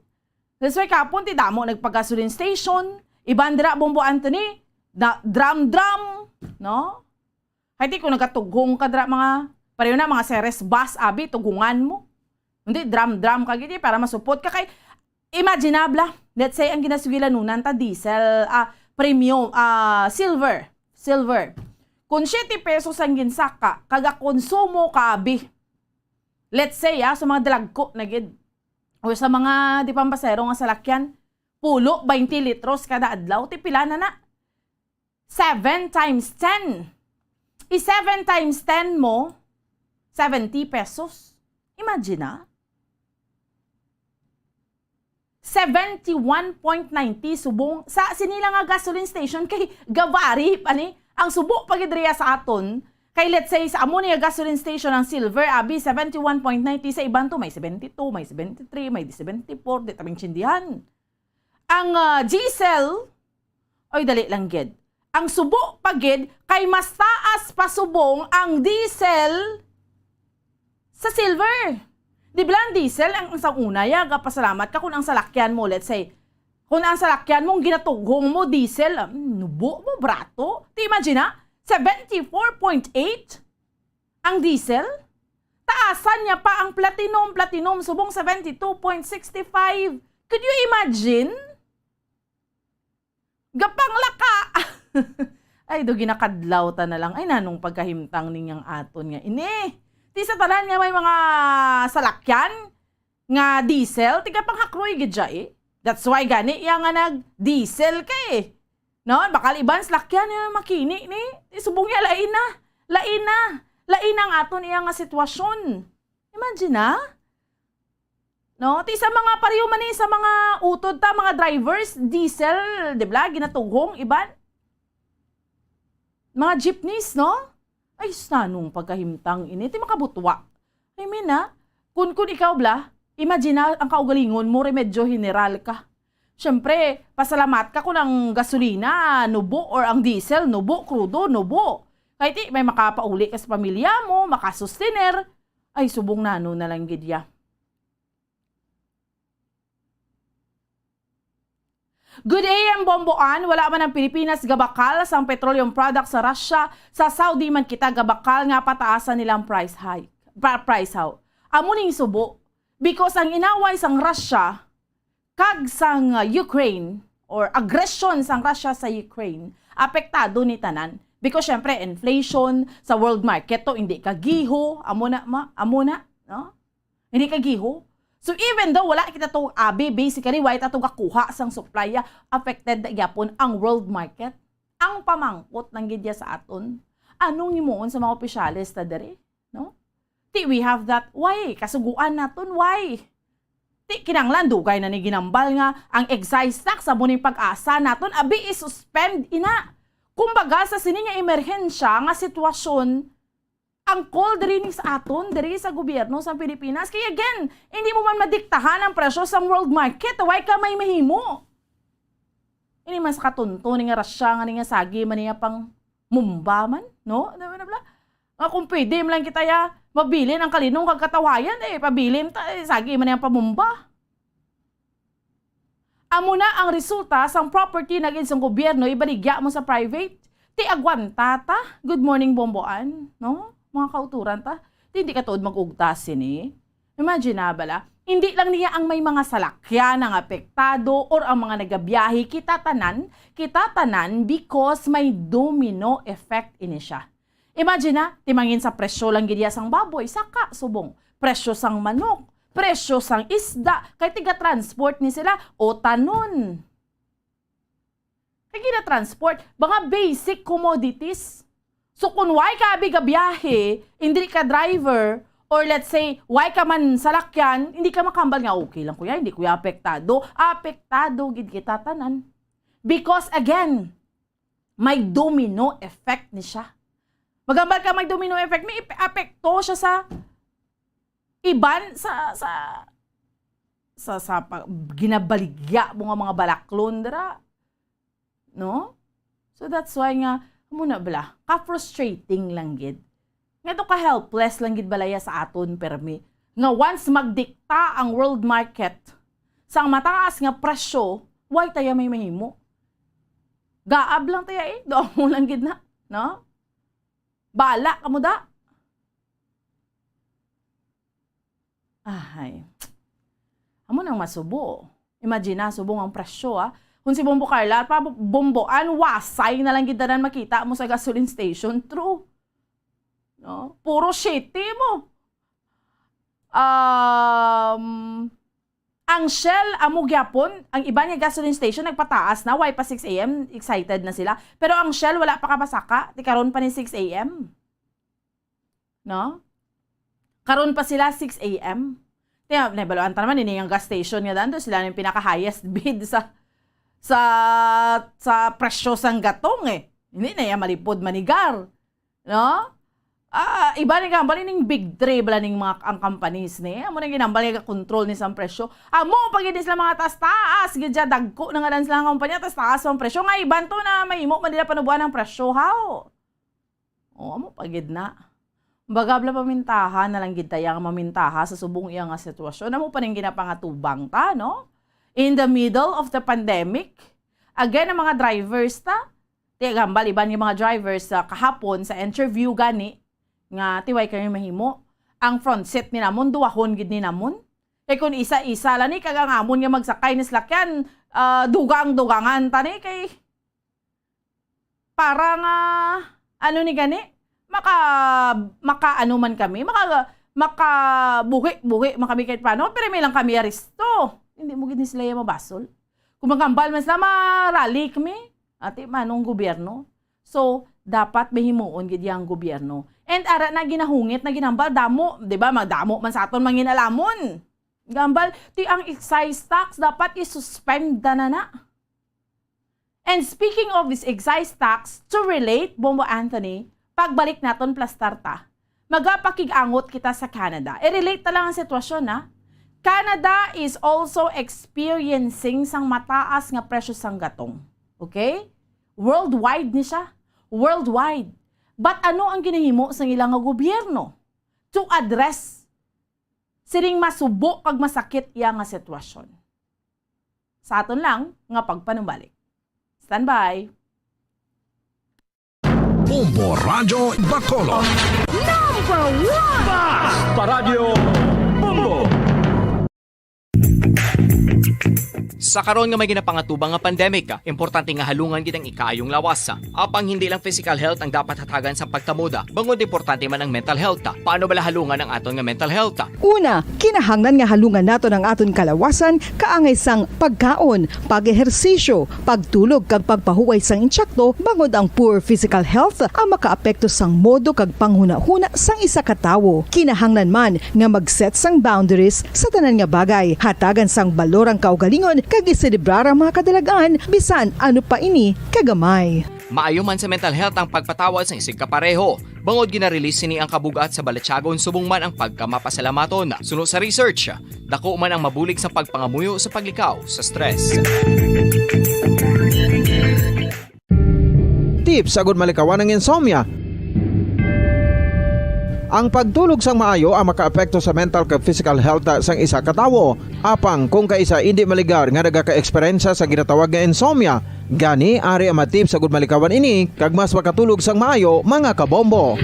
That's why kapon, ti damo nagpagasolin station. Iban dira, Bombo Anthony, na, drum-drum, no? Hay, ti kung nagatughong ka dira, mga, pareho na, mga Ceres bus, abi, tughungan mo. Hindi, drum-drum ka gid, eh, para masupot ka kay, imagine na, bala, let's say, ang ginasugilanunan ta, diesel, ah, premium, ah, silver, silver. Kung siete pesos ang ginsaka, kag ang konsumo ka, abi, let's say, ah, sa mga dalagko na gid, or sa mga di pampasero nga salakyan, pulo, twenty litros kada adlaw, ti pila na na? Seven times ten. I seven times ten mo, seventy pesos. Imagine na. Seventy-one point ninety subong sa sini lang nga gasoline station kay gabari pa ni. Ang subo pa gid riya sa aton, kay let's say sa amo ni nga gasoline station ang silver, abi, seventy-one point ninety, sa iban to may seventy-two, may seventy-three, may seventy-four, di ta maintindihan. Ang, ah, diesel, oy, dali lang gid. Ang subo pa gid kay mas taas pa subong ang diesel sa silver. Di ba ang diesel ang, ang sa una, ya, gapasalamat ka kung ang salakyan mo, let's say, kung ang salakyan mo, ang ginatughong mo, diesel, ah, nubo mo, brato. Ti imagine na, seventy-four point eight ang diesel. Taasan niya pa ang platinum, platinum, subong seventy-two point six five. Could you imagine? Gapanglaka! Ay, do ginakadlaw ta na lang. Ay, nanong pagkahimtang ninyang aton nga ini? Ti sa tanan nga may mga salakyan nga diesel, ti gapanghakroy gid siya eh. That's why gani iya nga nag-diesel ka eh. No? Bakal iban salakyan nga makini ni. Ti subong niya, lain na. Lain na. Lain ang aton iya nga sitwasyon. Imagine na. No? Ti sa mga pareho man ni sa mga utod ta, mga drivers, diesel, di ba? Ginatughong iban. Mga jeepneys, no? Ay, sanong pagkahimtang ini. Ti makabutwa. I mean, ha? Kun, kun ikaw, bala, imagine na ang kaugalingon mo, remedyo general ka. Siyempre, pasalamat ka kung ang gasolina, nubo, or ang diesel, nubo, krudo, nubo. Kay ti, may makapauli ka sa pamilya mo, makasustener. Ay, subong nano na lang gid ya. Good A M Bomboan, wala man ang Pilipinas gabakal sang petroleum products sa Russia, sa Saudi man kita gabakal nga pataasan nila ang price hike, pa-, price hike. Amo ning subo. Because ang inaway sang Russia kag sang, uh, Ukraine, or aggression sang Russia sa Ukraine, apektado ni tanan. Because, syempre, inflation sa world market to, hindi kagiho, amo na, ma-, amo na, no? Hindi kagiho. So, even though wala kita to abi, basically, wala ta to gakuha sang supply, ah, affected na gyapon ang world market. Ang pamangkot lang gid ya sa aton, anong himuon sa mga opisyales ta diri, no? Ti we have that, why? Kasuguan naton, why? Ti kinahanglan, dugay na ni ginambal nga ang excise tax amo ning pag-asa naton, abi, i-suspend ina. Kumbaga, sa sini nga emerhensya nga sitwasyon, ang call diri ni sa aton, diri sa gobyerno sa Pilipinas. Kay again, hindi mo man madiktahan ang presyo sa world market. Why ka may mahimo? Ini man sa katunto ni nga Russia nga ni nga sagi man niya pang mumba man, no? Ano, ano bala? Nga kung pwede man lang kita ya, mabilin ang kalinong kag katawhayan, eh, pabilin ta, eh, sagi man niya pamumba. Amo na ang resulta sang property na gid sang gobyerno, ibaligya mo sa private. Ti agwanta ta. Good morning, Bomboan, no? Mga kauturan ta. Ti hindi ka tuod mag-ugta sini. Imagine na bala. Hindi lang niya ang may mga salakyan ang apektado or ang mga nagabiyahe, kita tanan, kita tanan, because may domino effect ini siya. Imagine na, ti mangin sa presyo lang gid ya sang baboy, saka subong presyo sang manok, presyo sang isda, kay tiga-transport ni sila, o tanon. Kay gina-transport, mga basic commodities. So, kung why ka abi gabiyahe, hindi ka driver, or let's say, why ka man salakyan, hindi ka makambal nga, "Okay lang, kuya, hindi kuya apektado." Apektado gid kita tanan. Because again, may domino effect ni siya. Magambal ka may domino effect, may ep-, apekto siya sa iban, sa, sa, sa, sa pa-, ginabaligya mo nga mga balaklon dira. No? So that's why nga, amo na bala, ka-frustrating lang gid. Nga to ka-helpless lang gid balaya sa aton, permi. Nga once magdikta ang world market, sang mataas nga presyo, why taya may mahimo? Gaab lang taya eh, do mo lang gid na, no? Bala ka mo da. Ahay. Amo nang masubo. Imagine na, subong ang presyo, ah. Kung si Bombo Carla, pa Bomboan, wasay na lang gid tanan makita mo sa gasoline station. True. No? Puro city mo. Um, ang Shell, amo gyapon, ang iban nga gasoline station nagpataas na, why pa six a m? Excited na sila. Pero ang Shell, wala pa kapasaka. Ti karon pa ni six a m. No? Karon pa sila six a m. Kaya, nahibaluan ta naman, ini ang gas station nga dando, sila yung pinaka-highest bid sa, sa, sa presyo sang gatong, eh. Hindi na yan malipod manigar. No? Ah, iba ni gambal, ining big three bala ning mga, ang companies ni. Amo na ginambal nga control ni sang presyo. Amo pa gid sila mga taas-taas, gid siya, dagko na nga lang sila nga kumpanya, taas-taas ang presyo. Nga iban to na mahimo man nila panubuan ang presyo, how? O, amo pa gid na. Baga bala pamintahan na lang gid taya nga mamintaha sa subong iya nga sitwasyon. Amo pa ning ginapangatubang ta, no? In the middle of the pandemic, again, ang mga drivers ta, ti gambal, iban nga mga drivers sa kahapon, sa interview gani, nga ti way kami mahimo. Ang front seat ni namon, duwahon gid ni namon. Kay kung isa-isa lang ni, kag ang amon nga magsakay ni salakyan, ah, dugang-dugangan ta ni, kay para nga, ano ni gani, maka-, maka-ano man kami, maka-, makabuhi-buhi man kami kahit paano, pero may lang kami aresto. Hindi mo gid ni sila iya mabasol. Kung magambal man sila, ma-rally kami, ati manong gobyerno. So, dapat may himuon gid yang gobyerno. And ara na ginahungit na ginambal, damo, di ba, madamo man sa aton manginalamon. Gambal, ti ang excise tax, dapat i-suspend na na. And speaking of this excise tax, to relate, Bombo Anthony, pagbalik naton plastar ta, magapakig-angot kita sa Canada. I-relate ta lang ang sitwasyon, na Canada is also experiencing sang mataas nga presyo sang gatong. Okay? Worldwide ni siya. Worldwide. But ano ang ginahimo sang ilang nga gobyerno to address sining masubo kag masakit iya nga sitwasyon? Sa aton lang nga pagpanumbalik. Standby. Bombo Radyo Bacolod. Number one! Basta Radyo Bombo! Sa karon nga may ginapangatubang nga pandemic, importante nga halungan gid ang ikaayong lawas. Apang hindi lang physical health ang dapat hatagan sa pagkamoda, bangod importante man ang mental health. Paano bala halungan ang aton nga mental health? Una, kinahanglan nga halungan naton ang aton kalawasan kaangay sang pagkaon, pag-ehersisyo, pagtulog kag pagpahuway sang insakto, bangod ang poor physical health ang makaapekto sang modo kag panghunahuna sang isa ka tawo. Kinahanglan man nga mag-set sang boundaries sa tanan nga bagay, hatagan sang balor ang kaugalingon kag iselebrar ang mga kadalagan, bisan ano pa ini kagamay. Maayo man sa mental health ang pagpatawad sang isigkapareho, bangod gina-release sini ang kabug-at sa balatyagon subong man ang pagkamapasalamaton. Suno sa research, dako man ang mabulig sa pagpangamuyo sa paglikaw sa stress. Tips agud malikawan ang insomnia. Ang pagtulog sang maayo ang makaapekto sa mental kag physical health sang isa ka tawo. Apang kung kaisa indi maligar nga nagaka-eksperyensya sa ginatawag nga insomnia, gani ari ang mga tips agud malikawan ini kag mas makatulog sang maayo, mga kabombo.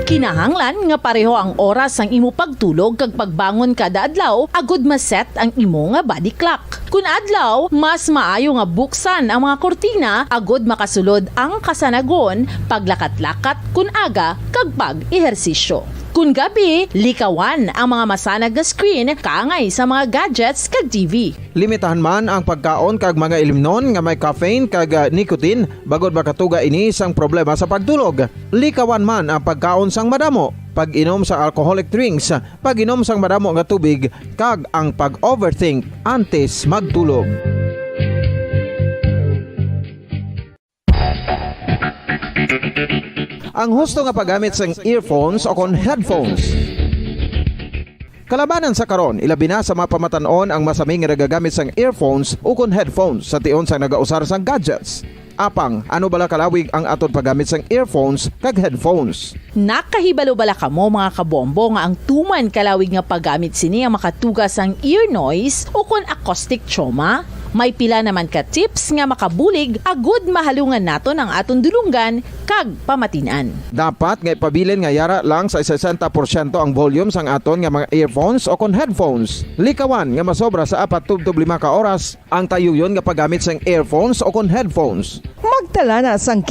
Kinahanglan nga pareho ang oras sang imo pagtulog kag pagbangon kada adlaw agud ma-set ang imo nga body clock. Kun adlaw, mas maayo nga buksan ang mga kurtina agud makasulod ang kasanagon, paglakat-lakat kun aga, kag pag-ehersisyo. Kun gabi, likawan ang mga masanag nga screen kaangay sa mga gadgets kag T V. Limitahan man ang pagkaon kag mga ilimnon nga may caffeine kag, ah, nicotine, bangod makatuga ini sang problema sa pagtulog. Likawan man ang pagkaon sang madamo, pag-inom sa alcoholic drinks, pag-inom sang madamo nga tubig, kag ang pag-overthink antes magtulog. Ang husto nga paggamit sang earphones o kon headphones. Kalabanan sa karon, ilabi na sa mga pamatan-on ang masami nga nagagamit sang earphones o kon headphones sa tion sang nagausar sang gadgets. Apang, ano bala kalawig ang aton paggamit sang earphones kag headphones? Nakahibalo bala kamo, mga kabombo, nga ang tuman kalawig nga paggamit sini ang makatuga sang ear noise o kon acoustic trauma? May pila naman ka tips nga makabulig agud mahalungan naton ang aton dulonggan kag pamatin-an. Dapat nga ipabilin nga yara lang sa sesenta porsyento ang volume sang aton nga mga earphones o kon headphones. Likawan nga masobra sa apat tubtob lima ka oras ang tayuyon nga paggamit sang earphones o kon headphones. Magtala na sang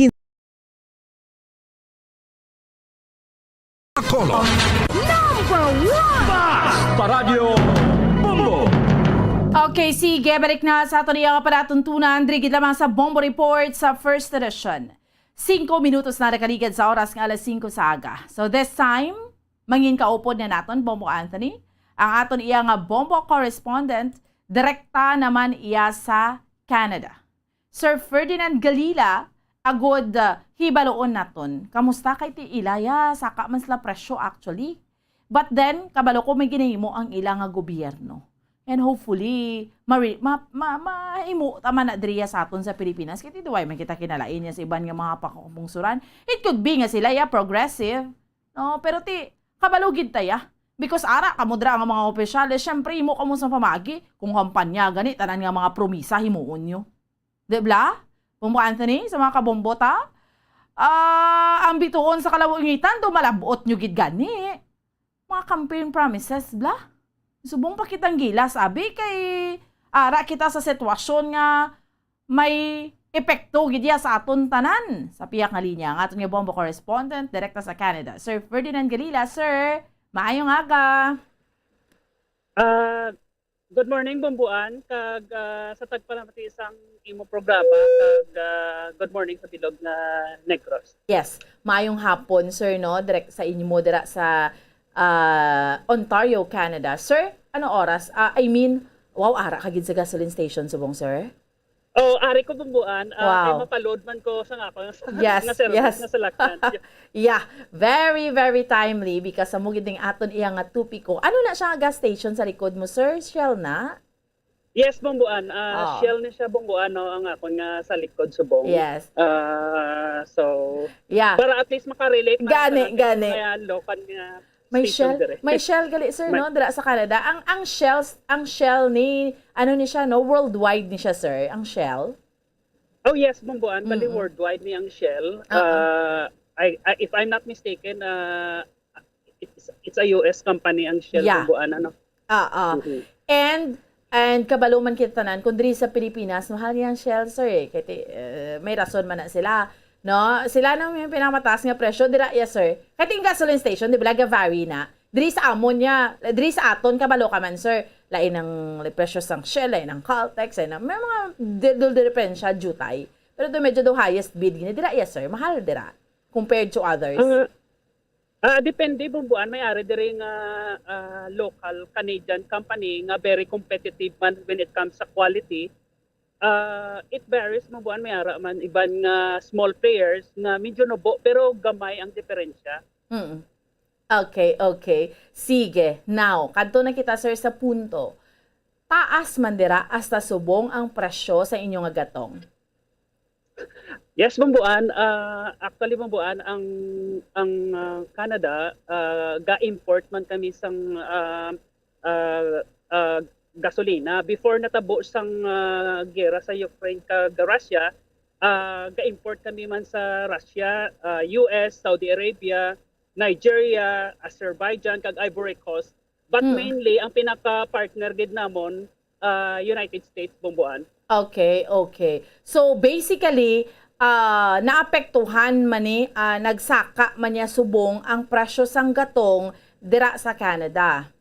Color. Number one! Basta Radyo Bombo! Okay, sige, balik na sa aton iya nga palatuntunan, diri gid lamang sa Bombo Report sa First Edition. Singko minutos na nakaligad sa oras nga alas singko sa aga. So this time, mangin kaupod na naton, Bombo Anthony, ang aton iya nga Bombo correspondent, direkta naman iya sa Canada. Sir Ferdinand Galila, agud, ah, hibaloon naton. Kamusta kay ti ila ya? Saka man sila presyo actually. But then, kabalo ko may ginahimo ang ila nga gobyerno. And hopefully, mari-, ma-, ma-, mahimo ta man na diriya sa aton sa Pilipinas. Kay ti duway man kita kinalain niya sa iban nga mga pakapungsuran. It could be nga sila ya progressive. No, pero ti, kabalo gid ta ya. Because ara kamo dira nga mga opisyales, syempre imo kamo sa pamagi kung kampanya gani tanan nga mga promisa himuon nyo. Di bla? Bombo Anthony, sa mga kabombo ta, ah, ang bituon sa kalabugitan, do malabot nyo gid gani. Mga campaign promises, bla? Subong pa kitang gilas, abi, kay ara kita sa sitwasyon nga may epekto gid iya sa aton tanan. Sa pihak nga linya, ang aton nga Bombo correspondent, direkta sa Canada, Sir Ferdinand Galila. Sir, maayong aga. Ah, good morning, Bomboan, kag, ah, sa tagpalamati sang imo programa, kag, ah, good morning sa bilog nga Negros. Yes, maayong hapon, sir, no, direk sa inyo dira sa, ah, Ontario, Canada. Sir, ano oras? Ah, I mean, wow, ara ka gid sa gasoline station subong, sir? Oh, ari ko, Bomboan. Ah, kay Wow. mapaload man ko sa nga, nga, Yes, nga service yes. nga salakyan. Yeah, very, very timely because sa mugid ning aton iya nga topiko. Ano na siya nga gas station sa likod mo, sir? Shell na? Yes, Bomboan. Ah, Oh. Shell ni siya, Bomboan, no, ang akon nga sa likod subong. Yes. Ah, so, Yeah. para at least makarelate na Gani, sa gani. kaya local nga May station Shell, dire. may Shell gali, sir, May no? Dira sa Canada. Ang, ang Shell, ang Shell ni, ano ni siya, no? Worldwide ni siya, sir, ang Shell. Oh, yes, Bomboan. Bali, Mm-mm. worldwide ni ang Shell. Oo. Ah, I, I, if I'm not mistaken, ah, it's, it's a U S company ang Shell, Yeah. Bomboan, ano? Oo. Mhm. And And kabalo man kita tanan, kung diri sa Pilipinas, mahal yang Shell, sir, eh. Kay ti-, eh, may rason man na sila, no? Sila na may pinakamataas nga presyo, dira, yes, sir. Kay ting gasoline station, di ba, nag-vary na? Diri sa amon niya, diri sa aton, kabalo ka man, sir. Lain ang presyo sang Shell, lain ang Caltex, lain ang, may mga di-, dul-, diferensya, jutay. Pero ito medyo daw highest bid, gini, dira, yes, sir. Mahal, dira. Compared to others. Ah, ah, depende, Bumbuan. May ari diri nga, ah, local Canadian company nga very competitive man when it comes sa quality. Ah, it varies, Bumbuan. May ara man iban nga small players nga medyo nubo, pero gamay ang diferensya. Mm. Okay, okay. Sige. Now, kadto na kita, sir, sa punto. Taas man dira hasta subong ang presyo sa inyo nga gatong? Yes, Bumbuan. Ah, actually, Bumbuan, ang, ang, ah, Canada, ah, ga-import man kami sang, ah, ah, ah, gasolina. Before natabo sang, ah, gera sa Ukraine kag Russia, ah, ga-import kami man sa Russia, ah, U S, Saudi Arabia, Nigeria, Azerbaijan, kag Ivory Coast. But Mm. mainly, ang pinaka-partner gid namon, ah, United States, Bumbuan. Okay, okay. So, basically, ah, naapektuhan man ni, ah, nagsaka man niya subong ang presyo sang gatong dira sa Canada.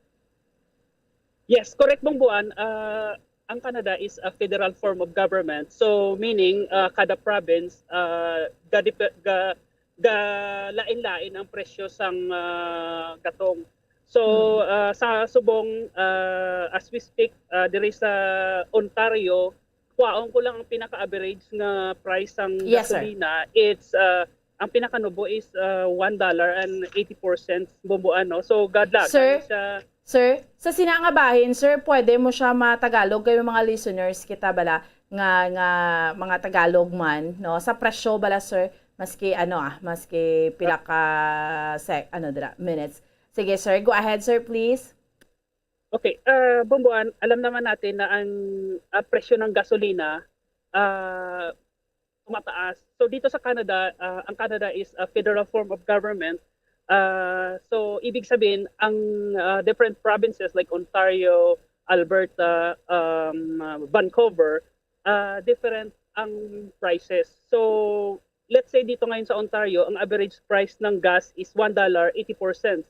Yes, correct, Bumbuan. Ah, ang Canada is a federal form of government. So, meaning, ah, kada province, ah, ga-, ga-, ga-lain-lain ang presyo sang, ah, gatong. So, Mm. ah, sa subong, ah, as we speak, ah, diri sa Ontario, kwaon ko lang ang pinaka-average nga price sang Yes, sir. gasolina. It's, ah, ang pinakanubo is, ah, one dollar and eighty-four cents, Bumbuan, no? So, gadlagan Sir? na siya. Sir, sa sina nga bahin, sir, pwede mo siya matagalog kay may mga listeners kita bala nga, nga mga Tagalog man, no? Sa presyo bala, sir, maski ano, ah, maski pila ka sec-, ano dira, minutes. Sige, sir, go ahead, sir, please. Okay, ah, Bumbuan, alam naman natin na ang, ah, presyo ng gasolina, ah, tumataas. So, dito sa Canada, ah, ang Canada is a federal form of government. Ah, so, ibig sabihin, ang, ah, different provinces like Ontario, Alberta, um, ah, Vancouver, ah, different ang prices. So, let's say dito ngayon sa Ontario, ang average price ng gas is one dollar eighty-four cents.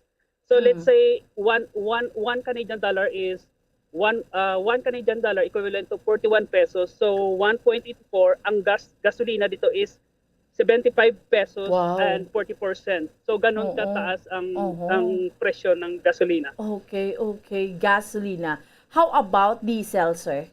So, let's Mm. say one, one, one Canadian dollar is one, uh, one Canadian dollar equivalent to forty-one pesos. So, one point eight four, ang gas, gasolina dito is seventy-five pesos Wow. and forty-four cents. So, ganun Oo. kataas ang, Oho. ang presyo ng gasolina. Okay, okay. Gasolina. How about diesel, sir?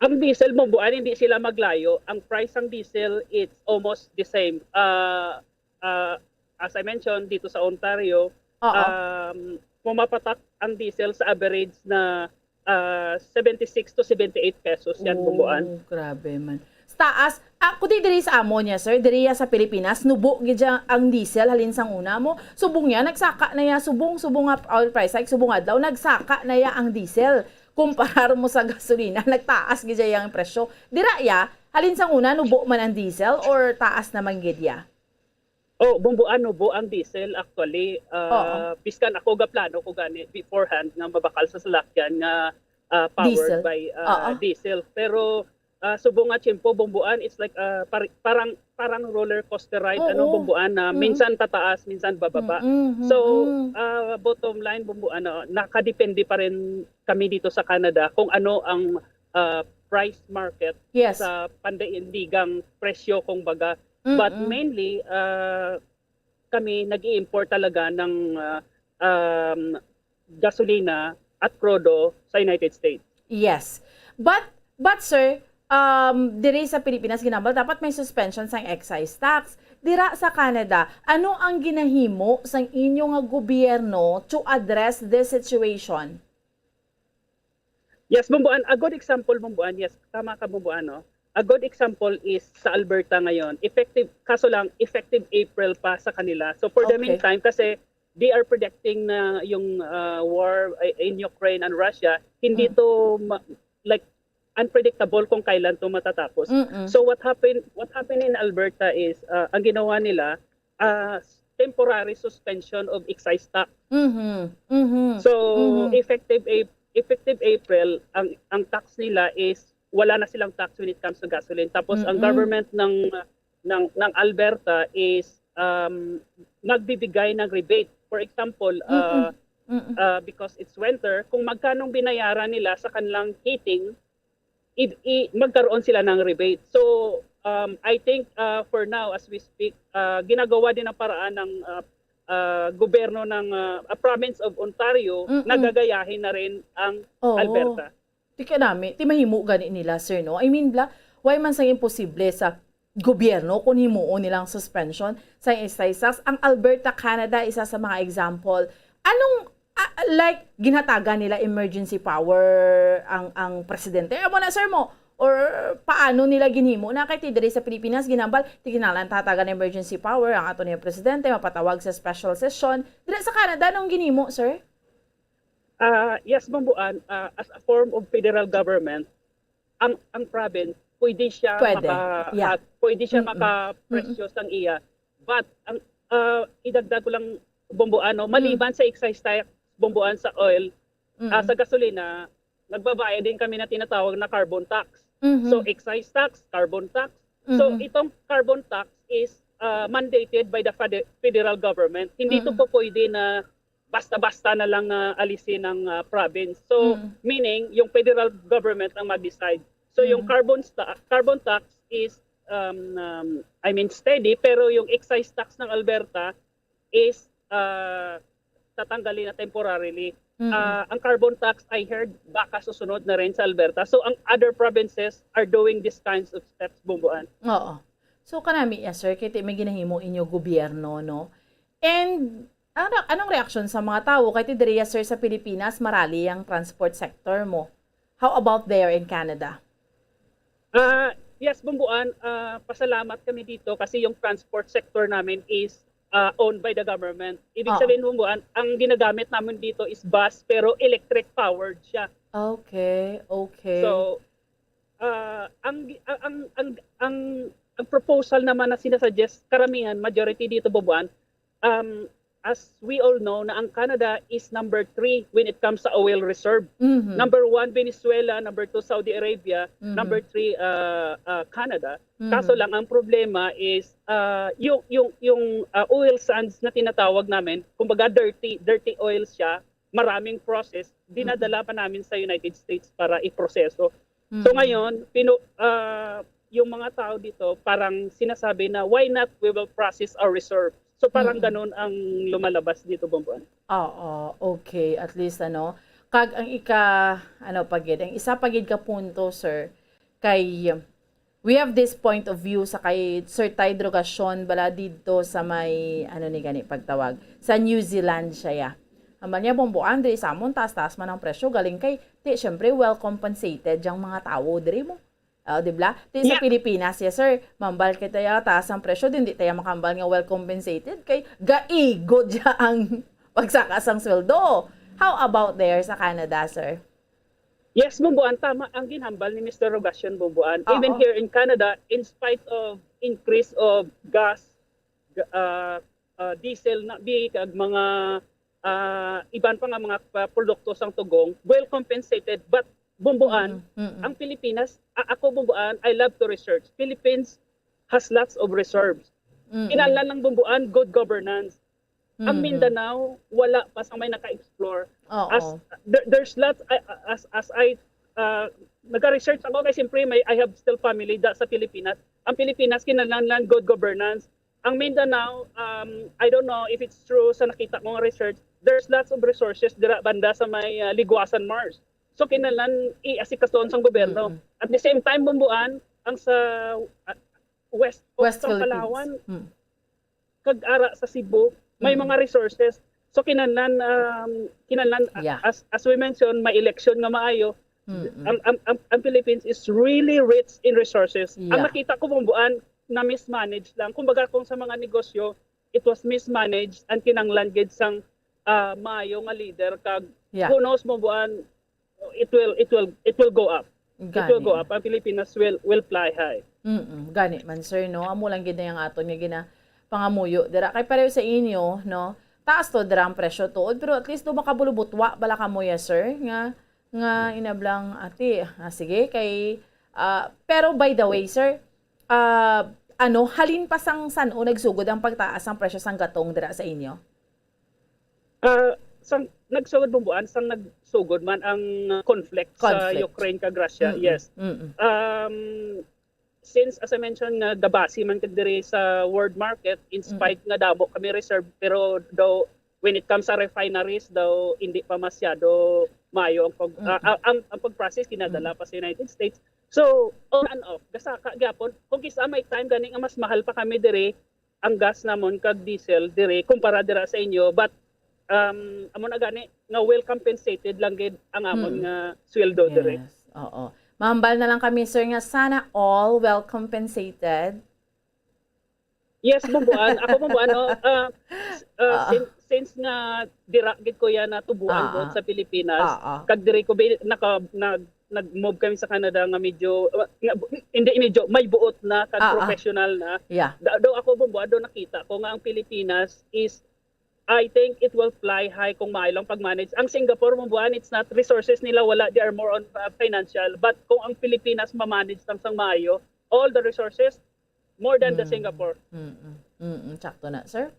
Ang diesel, Bumbuan, hindi sila maglayo. Ang price ng diesel, it's almost the same. Ah, ah, as I mentioned, dito sa Ontario, Oo. um, pumapatak ang diesel sa average na, ah, seventy-six to seventy-eight pesos yan, Bumbuan. Oh, grabe man. Sa taas, ah, kundi diri sa amo niya, sir, diri ya sa Pilipinas, nubo gid ya ang diesel halin sang una mo. Subong ya, nagsaka na ya, subong, subong nga oil price hike, subong adlaw, nagsaka na ya ang diesel. Kumparar mo sa gasolina, nagtaas gid ya ang presyo. Dira ya, halin sang una, nubo man ang diesel or taas naman gid ya? Oh, Bumbuan, nubo ang diesel actually. Ah, Oo. Biskan ako, gaplano ko gani beforehand nga mabakal sa salakyan nga, ah, powered Diesel. by, ah, Oo. diesel. Pero, ah, subong nga tiyempo, Bumbuan, it's like, ah, pari-, parang, parang roller coaster ride, ano, Oo. Bumbuan, na Mm. minsan tataas, minsan bababa. Mm-mm, So, mm-mm. ah, bottom line, Bumbuan, ah, nakadepende pa rin kami dito sa Canada kung ano ang, ah, price market Yes. sa pandaigdigang presyo, kung baga. But Mm-mm. mainly, ah, kami nag-i-import talaga ng, ah, um, gasolina at krudo sa United States. Yes. But, but sir, um, diri sa Pilipinas, ginambal, dapat may suspension sang excise tax. Dira sa Canada, ano ang ginahimo sang inyo nga gobyerno to address this situation? Yes, Bumbuan, a good example, Bumbuan. Yes, tama ka, Bumbuan, no? A good example is sa Alberta ngayon. Effective, kaso lang, effective April pa sa kanila. So, for the Okay. meantime, kasi they are predicting na yung, ah, war, eh, in Ukraine and Russia, hindi Mm. to ma-, like, unpredictable kung kailan to matatapos. Mm-mm. So, what happened, what happened in Alberta is, ah, ang ginawa nila, ah, temporary suspension of excise tax. Mhm. Mhm. So, Mhm. effective Ap-, effective April, ang ang tax nila is wala na silang tax when it comes to gasoline. Tapos ang Mm-mm. government ng ng ng Alberta is, um, nagbibigay ng rebate. For example, uh, Mm-mm. Mm-mm. uh, because it's winter, kung magkanong binayaran nila sa kanilang heating, i, i, magkaroon sila ng rebate. So, um, I think, uh, for now, as we speak, uh, ginagawa din ang paraan ng, uh, uh, gobyerno ng, uh, uh, province of Ontario, Mm-mm. nagagayahin na rin ang Oo. Alberta. Ti kanami, ti mahimo gani nila, sir, no? I mean, bla, why man sang imposible sa gobyerno kung himuon nilang suspension sa excise tax? Ang Alberta, Canada, isa sa mga example. Anong, ah, like, ginhatagan nila emergency power ang, ang presidente? Amo na, sir, mo? Or paano nila ginhimo na? Kay ti diri sa Pilipinas, ginambal, ti kinahanglan tatagan emergency power ang ato niya presidente, mapatawag sa special session. Dira sa Canada, anong ginhimo, sir? Ah, yes, Bambuan, ah, as a form of federal government, ang ang province pwede siya Pwede. maka Yeah. ah, pwede siya Mm-mm. makapresyo sang iya. But ang ah, idagdag ko lang, Bambuan, no, Mm. maliban sa excise tax, Bambuan, sa oil, ah, Mm. sa gasolina, nagbabayad din kami na tinatawag na carbon tax. Mhm. So excise tax, carbon tax. So Mm-mm. itong carbon tax is ah, mandated by the fede- federal government. Hindi ito Mm. po pwede na basta-basta na lang, ah, alisin ng, ah, province. So, Mm. meaning, yung federal government ang mag-decide. So, yung Mm. carbon sta- carbon tax is, um, um, I mean, steady, pero yung excise tax ng Alberta is, ah, tatanggalin na temporarily. Mm. Ah, ang carbon tax, I heard, baka susunod na rin sa Alberta. So, ang other provinces are doing these kinds of steps, Bumbuan. Oo. So, kanami, yes, sir, kay ti may ginahimo inyo gobyerno, no? And ano, anong reaksyon sa mga tawo? Kay ti diri, sir, sa Pilipinas, marali ang transport sector mo. How about there in Canada? Ah, yes, Bumbuan, ah, pasalamat kami dito kasi yung transport sector namin is, ah, owned by the government. Ibig Oo. sabihin, Bumbuan, ang ginagamit namin dito is bus, pero electric powered siya. Okay, okay. So, ah, ang, ang, ang, ang, ang, ang proposal naman na sinasuggest, karamihan, majority dito, Bumbuan, um, as we all know, na ang Canada is number three when it comes sa oil reserve. Mhm. Number one, Venezuela. Number two, Saudi Arabia. Mhm. Number three, uh, uh, Canada. Mhm. Kaso lang, ang problema is, uh, yung, yung, yung, uh, oil sands na tinatawag namin, kumbaga dirty, dirty oil siya, maraming process, dinadala Mhm. pa namin sa United States para iproseso. So Mhm. ngayon, pinu-, uh, yung mga tao dito, parang sinasabi na, "Why not we will process our reserve?" So, parang Mm-mm. ganun ang lumalabas dito, Bumbuan. Oo, okay. At least, ano, kag ang ika-, ano pa gid, ang isa pa gid ka punto, sir, kay we have this point of view sa kay Sir Ty Drogacion bala didto sa may, ano ni gani pagtawag, sa New Zealand siya, ya. Ang man niya, Bumbuan, diri sa amon, taas-taas man ang presyo, galing kay, ti, syempre, well compensated yang mga tawo diri mo. Oh, di ba? Ti sa Yeah. Pilipinas, yes, sir. Mambal kita ya, taas ang presyo, din di tayo makambal nga well compensated kay gaigod ya ang pagsaka sang sweldo. How about there sa Canada, sir? Yes, Bumbuan, tama ang ginhambal ni Mister Rogacion, Bumbuan. Oo. Even here in Canada, in spite of increase of gas, ga-, ah, ah, diesel na bi, kag mga, ah, iban pa nga mga pa-, produkto sang tugong, well compensated, but Bumbuan, Mm, mm. ang Pilipinas, a-, ako, Bumbuan, I love to research. Philippines has lots of reserves. Mm, mm. Kinahanglan lang, Bumbuan, good governance. Ang Mm. Mindanao, wala pa sa may naka-explore. Oo. As, there, there's lots, I, as, as I, uh, nagka-research ako, kay siyempre, may, I have still family da, sa Pilipinas. Ang Pilipinas, kinahanglan lang good governance. Ang Mindanao, um, I don't know if it's true sa nakita ko nga research, there's lots of resources dira banda sa may, uh, Liguasan Marsh. So, kinahanglan i-asikasuon sang gobyerno. Mm-mm. At the same time, Bumbuan, ang sa, uh, west of West sang Philippines. Palawan, Mm. kag ara sa Cebu, may Mm. mga resources. So, kinahanglan, um, kinahanglan, a-, Yeah. as, as we mentioned, may election nga maayo. Mm-mm. Ang, ang, ang, ang Philippines is really rich in resources. Ang Yeah. nakita ko, Bumbuan, na mismanage lang. Kumbaga, kung sa mga negosyo, it was mismanaged and kinahanglan gid sang, ah, maayo nga leader. Kag Yeah. who knows, Bumbuan, it will, it will, it will go up. It will go Gani. up. Ang Pilipinas will, will fly high. Mm-mm. Gani man, sir, no? Amo lang gid na yung aton nga gina-, pangamuyo dira. Kay pareho sa inyo, no? Taas to dira ang presyo tuod, pero at least do makabulubutwa bala kamo ya, sir, nga Nga inablang, ate. Ah, sige, kay, ah, pero by the way, sir, ah, ano, halin pa sang san-o nagsugod ang pagtaas sang presyo sang gatong dira sa inyo? Ah, sang nagsugod, Bumbuan, sang nagsugod man ang, ah, conflict sa Conflict. Ukraine kag Russia, Mm-mm, yes. mm-mm. Um, since, as I mentioned, nga gabasi man ka diri sa world market, in Mm. spite nga damo kami reserve, pero daw, when it comes sa refineries, daw, hindi pa masyado maayo ang pag-, Mm. ah, ah, ang, ang pag-process, ginadala Mm. pa sa United States. So, on and off, gasaka gyapon. Kung kisa may time gani nga mas mahal pa kami diri, ang gas namon kag diesel diri kumpara dira sa inyo, but, um, amo na gani nga well compensated lang gid ang amon Hmm. nga sweldo diri. Yes, oo. Mahambal na lang kami, sir, nga sana all well compensated. Yes, Bumbuan. Ako, Bumbuan, no, ah, s-, ah, Ah. sin-, since nga dira gid ko yan natubuan Ah, doon ah. sa Pilipinas, Ah, ah. kag diri ko bi-, naka-, nag-, nag-move kami sa Canada nga medyo, uh, nga, hindi medyo, may buot na kag Ah, ah. professional na. Yeah. Da-, daw ako, Bumbuan, daw nakita ko nga ang Pilipinas is, I think it will fly high kung maayo lang pag-manage. Ang Singapore, Bumbuan, it's not resources nila, wala, they are more on, uh, financial. But kung ang Pilipinas ma-manage lang sang maayo, all the resources, more than the Mm. Singapore. Mm-mm. Mm-mm. Sakto na, sir.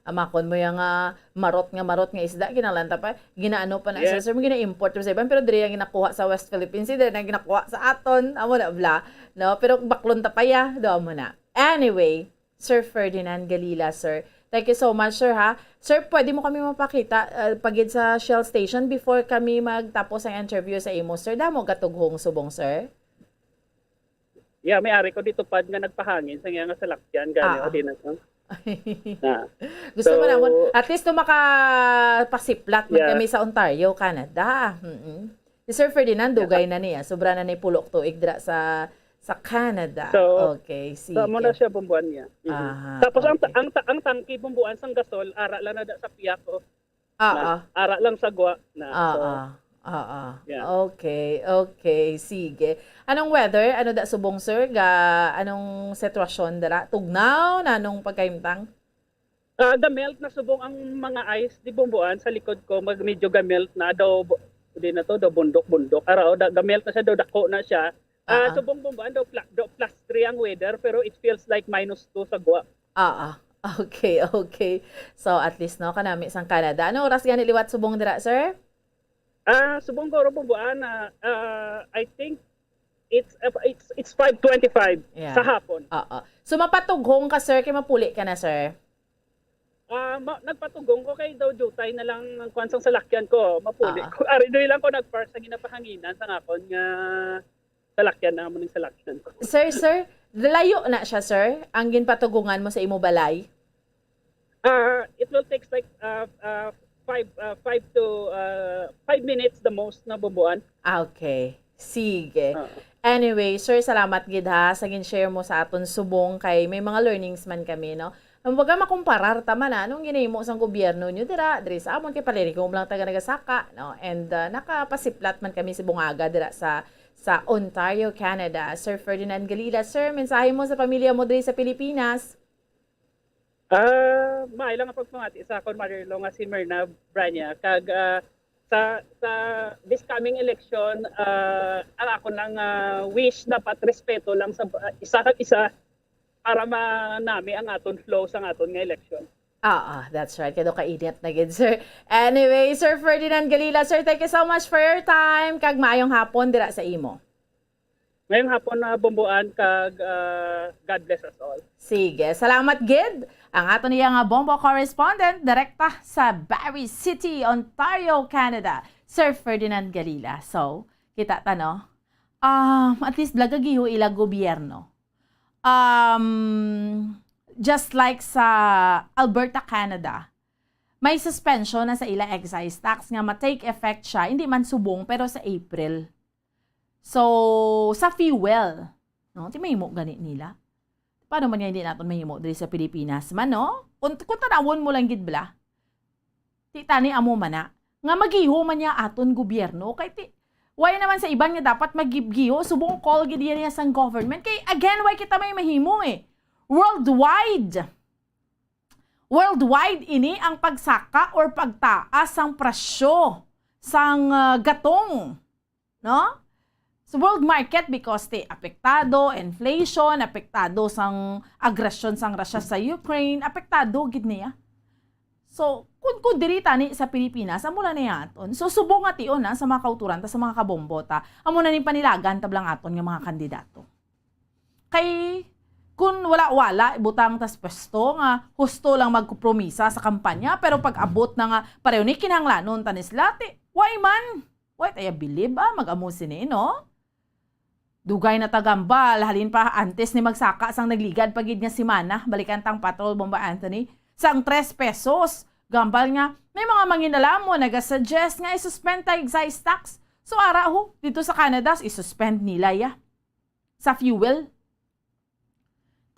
Amakon mo yang, ah, marot nga, marot nga isda, kinalanta pa. Ginaano pa na, sir, Yes. sir, mo gina-import sa iban, pero diri ang ginakuha sa West Philippine Sea, diri ang ginakuha sa aton. Amo na, bla. No? Pero baklon ta pa ya, do mo na. Anyway, Sir Ferdinand Galila, sir. Thank you so much, sir, ha? Sir, pwede mo kami mapakita, ah, pagid sa Shell Station before kami magtapos ang interview sa imo, sir? Damo gatughong subong, sir? Yeah, may ari ko dito pad nga nagpahangin sa iya nga salakyan, gani, Ah, o, ah. di na to. Na. Gusto mo So, namon, at least no makapasiplat man yeah. kami sa Ontario, Canada. Mm-mm. Si Sir Ferdinand, Yeah. dugay na niya. Sobra na ni pulok tuig dira sa, sa Canada. So, Okay, so, amo na sige. siya, Bumbuan niya. Mhm. Aha, Tapos ang ta-, okay. ang ta-, ang tangke, Bumbuan, sang gasol, ara lang na da sa piyak, oh. Oo. Na, ara lang sa gwa na. Oo. So, Oo. yeah. Okay, okay. Sige. Anong weather? Ano da subong, sir? Ga, anong sitwasyon dira? Tugnaw na anong pagkahimtang? Ah, ga-melt na subong ang mga ice di Bumbuan sa likod ko. Mag, medyo ga-melt na daw bu-, di na to, daw bundok-bundok. Ara, o, da, ga-melt na siya, daw dako na siya. Ah, Oo. subong Bumbuan, daw pla-, daw plus three ang weather, pero it feels like minus two sa gwa. Oo. Okay, okay. So, at least, no, kanami sang Canada. Anong oras gani liwat subong dira, sir? Ah, subong guro, Bumbuan, ah, ah, I think it's, uh, it's, it's five twenty-five Yeah. sa hapon. Oo. So, mapatughong ka, sir, kay mapuli ka na, sir? Ah, ma-, nagpatughong ko kay daw jutay na lang ang kwan sang salakyan ko. Mapuli Oo. ko. Ari, doy lang ko nag-park sa ginapahanginan sa akon nga salakyan, amo ning salakyan ko. Sir, sir, layo na siya, sir, ang ginpatugongan mo sa imo balay? Ah, it will take, like, ah, ah, five, ah, five to, ah, five minutes the most na, Bumbuan. Ah, okay. Sige. Ah. Anyway, sir, salamat gid ha sa gin-share mo sa aton subong kay may mga learnings man kami, no? Ang baga makumparar ta man, ah, anong ginahimo sang gobyerno nyo dira, diri sa amon kay palirikom lang taga nagasaka, no? And, ah, nakapasiplat man kami sa bungaga dira sa, sa Ontario, Canada. Sir Ferdinand Galila, sir, mensahe mo sa pamilya mo diri sa Pilipinas? Ah, maayo lang ang pagpamati sa akon mother-in-law nga si Myrna Branya, kag, ah, sa, sa this coming election, ah, ang akon lang, ah, wish dapat respeto lang sa, ah, isa kag isa para manami ang aton flow sa aton nga election. Ah, ah, that's right. Kaya kainit na gid, sir. Anyway, Sir Ferdinand Galila, sir, thank you so much for your time. Kag maayong hapon dira sa imo. Ngayong hapon na, Bumbuan, kag, ah, God bless us all. Sige, salamat gid. Ang ato niya nga Bombo correspondent, direkta sa Barrie City, Ontario, Canada, Sir Ferdinand Galila. So, kita ta, no? Um, at least, lagagiho ila gobyerno. Um, just like sa Alberta, Canada, may suspension na sa ila excise tax nga ma-take effect siya, hindi man subong, pero sa April. So, sa fuel, no? Ti mahimo gani nila. Paano man nga hindi naton mahimo diri sa Pilipinas man, no? Kung, kung tanawon mo lang gid bala, ti tani amo man na. Nga magiho man niya aton gobyerno. Kay ti, why naman sa iban nga dapat magigiho? Subong call gid niya sang government. Kay again, why kita may mahimo eh? Worldwide. Worldwide ini ang pagsaka or pagtaas sang presyo sang, ah, gatong. no? Sa world market, because ti apektado, inflation, apektado sang agresyon sang Russia sa Ukraine, apektado gid niya. So, kun, kun diri tani sa Pilipinas, amo na ni aton. So, subong nga tion na sa mga kauturan ta, sa mga kabombo ta, amo na ning panilagan ta bala ang aton nga mga kandidato. Kay, kun wala-wala, ibutang tas pwesto nga husto lang magkompromisa sa kampanya, pero pag abot na nga pareho ni kinahanglanon ta ni sila, ti, why man? Why tayo bilib, ah, mag-amo sini, no? Dugay na ta gambal, halin pa antes ni magsaka sang nagligad pa gid nga semana, balikan tang patrol, Bombo Anthony, sang tres pesos. Gambal nga, may mga manginalaman nagasuggest nga i-suspend ta excise tax. So, ara ho, dito sa Canada, i-suspend nila ya. Sa fuel.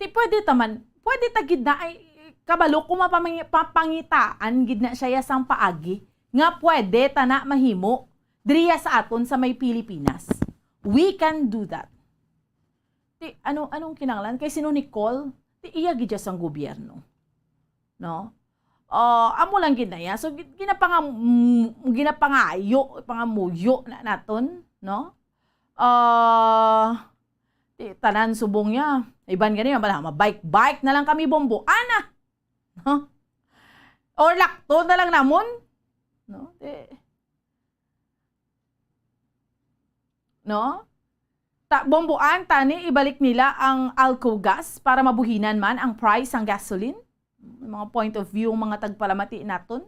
Ti pwede ta man, pwede ta gid na, ay, kabalo ko mapamangi-, papangitaan gid na siya ya sang paagi nga pwede ta na mahimo diriya sa aton sa may Pilipinas. We can do that. Ti ano, anong kinahanglan? Kay sino ni Col? Ti iya gid siya sang gobyerno. No? Ah, amo lang gid na iya. So, gi-, ginapangam-, ginapangayo, pangamuyo na naton, no? Ah, ti-, tanan subong niya. Iban gani, mabala, ma-bike-bike na lang kami, Bombo. Ana! No? Or lakto na lang namon. No? Ti-, no? Ta-, Bombo An, tani, ibalik nila ang alcogas para mabuhinan man ang price sang gasoline? May mga point of view ang mga tagpalamati naton.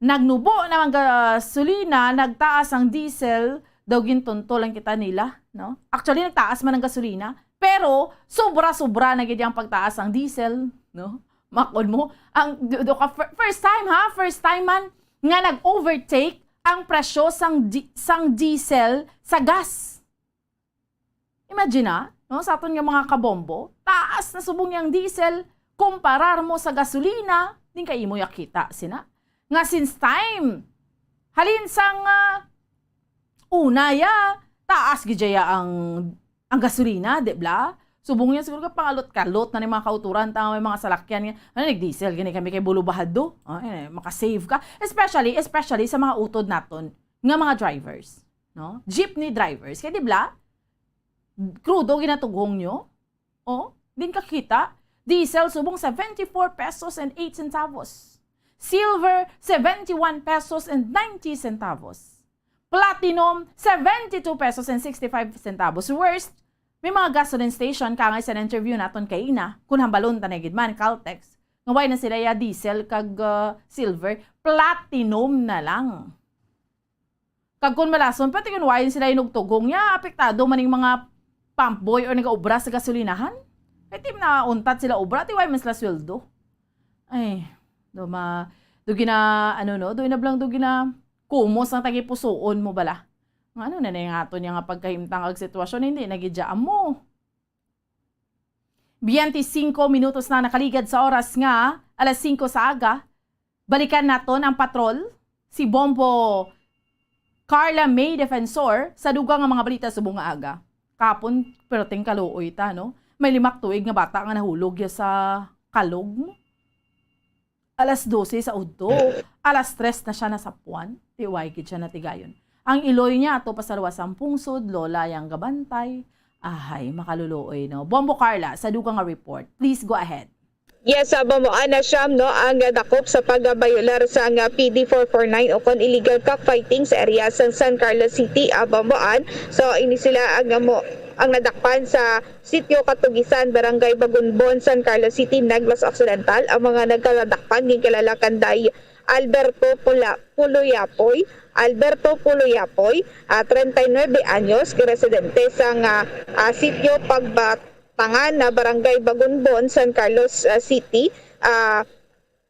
Nagnubo na ang gasolina, nagtaas ang diesel, daw gintunto lang kita nila, no? Actually, nagtaas man ang gasolina, pero sobra-sobra na gid ang pagtaas ang diesel, no? Makon mo, ang, do, do ka, fir-, first time, ha? First time man nga nag-overtake ang presyo sang di-, sang diesel sa gas. Imagine na, no, sa aton nga mga kabombo, taas na subong yang diesel, kumparar mo sa gasolina, din kay imo yakita sina. Nga since time, halin sang, ah, una ya, taas gid ya ang, ang gasolina, di bla? Subong yan siguro ka pangalot-kalot na ni mga kauturan, tama, may mga salakyan nga, ano, nag-diesel, gani kami kay Bulubahado. Ah, eh, makasave ka. Especially, especially sa mga utod naton, nga mga drivers, no? Jeepney drivers. Kay di bla, krudo ginatughong nyo? Oh, din kakita, diesel subong seventy-four pesos and eight centavos. Silver, seventy-one pesos and ninety centavos. Platinum, seventy-two pesos and sixty-five centavos. Worst, may mga gasoline station, kangay sa interview naton kaina, kun hambalon ta na gid man, Caltex, nga way na sila ya diesel kag, ah, silver, platinum na lang. Kag kun malason pa, ti kun wain sila inugtugong niya, apektado man ning mga pump boy or nagaobra sa gasolinahan. Kay ti nauntat sila obra, ti way man sila sweldo. Ay, do ma-, do gina-, ano, no? Do inablang, do gina-, kumos ang tagipusoon mo bala. Nga ano na na yung ato niya nga pagkahimtang ag sitwasyon, hindi na gid dya amo. Biyente singko minutos na nakaligad sa oras nga alas singko sa aga. Balikan naton ang patrol, si Bombo Carla May Defensor, sa dugang nga mga balita subong nga aga. Kapon, pero ting kaluoy ta, no? May limak tuig nga bata nga nahulog ya sa kalog. Alas dose sa udto, alas tres na siya nasapuan, ti way gid siya natigayon. Ang iloy niya ato pa sa luwas sang pungsod, lola yang gabantay. Ahay, makaluluoy, no? Bombo Carla, sa dugang nga report. Please go ahead. Yes, ah, Bombo Ana, siyam, no, ang, ah, dakop sa pagbayolar sa nga P D four four nine o kon illegal cockfighting sa area sa San Carlos City, ah, Bombo An. So, ini sila ang, ah, mo, ang nadakpan sa Sitio Katugisan, Barangay Bagunbon, San Carlos City, Negros Occidental. Ang mga nagkadakpan ginkilala kanday Alberto Pula-, Puloyapoy, Alberto Puloyapoy, ah, treinta y nueve anyos, residente sa nga, ah, Sitio Pagbatangan na Barangay Bagunbon, San Carlos, ah, City, ah,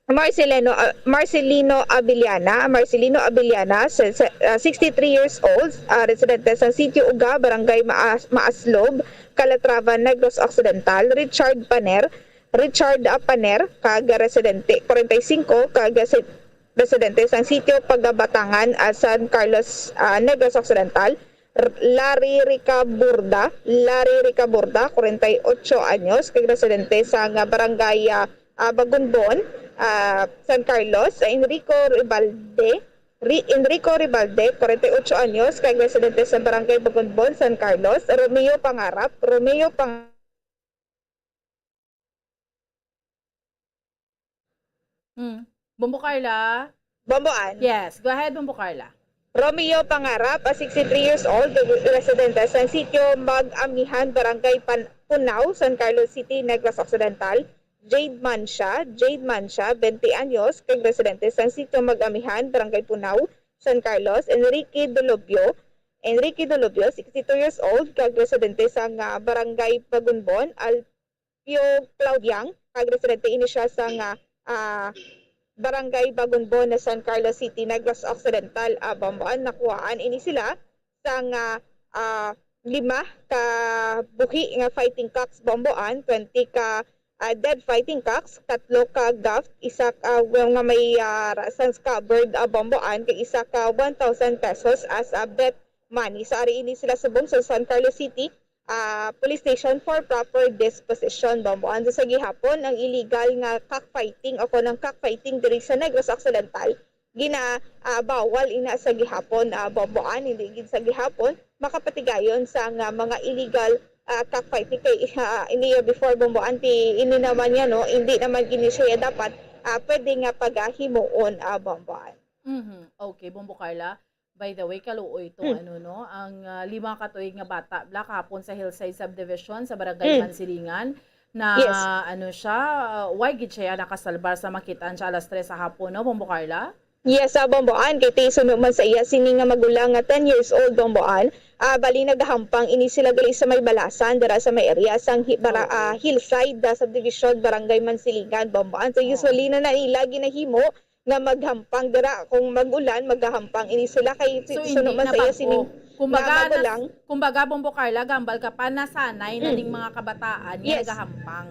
Marcelino, ah, Marcelino Abiliana, Marcelino Abiliana, se-, se-, ah, sixty-three years old, ah, residente sa Sitio Uga, Barangay Maas-, Maaslob, Calatrava, Negros Occidental, Richard Paner, Richard, ah, Paner, kag residente, forty-five, kag si-, residente sa Sitio Pagbatangan, ah, San Carlos, ah, Negros Occidental, R-, Larry Ricaburda, Larry Ricaburda, forty-eight anyos, kag residente sa nga barangay, ah, ah, Bagunbon, ah, San Carlos, ah, Enrico Ribalde, Ri-, Enrico Ribalde, forty-eight anyos, kag residente sa Barangay Bagunbon, San Carlos. Romeo Pangarap, Romeo Pang- Mm. Bombo Carla? Bomboan. Yes, go ahead, Bombo Carla. Romeo Pangarap, a sixty-three years old, residente sa sitio Mag-Amihan, Barangay Pan-, Punao, San Carlos City, Negros Occidental. Jade Mansia, Jade Mansia, twenty anyos, kag residente sa sitio Mag-Amihan, Barangay Punao, San Carlos. Enrique Dolobio, Enrique Dolobio, sixty-two years old, kag residente sa nga Barangay Bagunbon. Alpio Claudiang, kag residente ini siya sa nga, ah, Barangay Bagunbon na San Carlos City, Negros Occidental. Ah, Bomboan, nakuhaan ini sila sa nga, ah, lima ka buhi nga fighting cocks, Bomboan, twenty ka, ah, dead fighting cocks, tatlo ka gaff, isa ka, ah, nga may, ah, ra-, sa scabbard, ah, Bomboan, kag isa ka one thousand pesos as a bet money. So, ari ini sila subong sa San Carlos City, ah, Police Station for proper disposition, Bomboan. So, sa gihapon, ang illegal nga cockfighting o kon ang cockfighting diri sa Negros Occidental, gina, ah, bawal ina sa gihapon, ah, Bomboan, hindi gid sa gihapon makapatigayon sa nga mga illegal, ah, cockfighting kay, ah, ini before, Bomboan, ti ini naman niya, no, hindi naman gini siya dapat, ah, pwede nga pagahimuon, ah, Bomboan. Mhm. Okay, Bombo Carla. By the way, kaluoy tong Mm. ano, no, ang, ah, lima ka tuig nga bata bla kahapon sa Hillside Subdivision sa Barangay Mm. Mansilingan na Yes. ano siya, ah, why gid siya nakasalbar sa makitaan siya alas tres sa hapon, no, Bombo Carla? Yes, ah, Bomboan, kay ti suno man sa iya sini nga magulang nga ten years old, Bomboan. Ah, bali nagahampang ini sila gali sa may balasan dira sa may area sang hi-, bara-, Oo. ah, Hillside, ah, Subdivision, Barangay Mansilingan, Bomboan. So Oo. Usually na na nila ginahimo nga maghampang dira kung mag-ulan, magahampang ini sila kay So, suno hindi man na sa iya bag-o. Sining Kumbaga, nga nas-, magulang. Kumbaga, Bombo Carla, gambal ka pa, nasanay na Mm. ning mga kabataan nga Yes. nagahampang.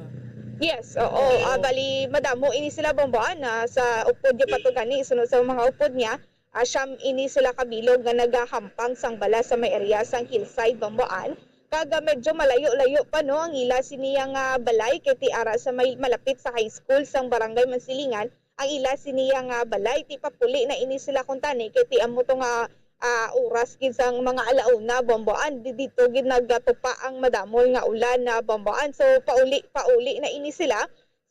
Yes, oo. Oo. Ah, bali, madamo ini sila, Bomboan, na sa upod niya pa to gani, sunod sa mga upod niya, ah, siyam ini sila kabilog nga nagahampang sang bala sa may area sang Hillside, Bomboan. Kag, ah, medyo malayo-layo pa, no, ang ila siniya nga balay kay ti ara sa may malapit sa high school sang Barangay Mansilingan, ang ila siniya nga balay, ti papuli na ini sila kuntani kay ti amo to nga, ah, oras gid sang mga alauna, Bomboan, di dito gid nagatupa ang madamol nga ulan na, Bomboan. So pauli, pauli na ini sila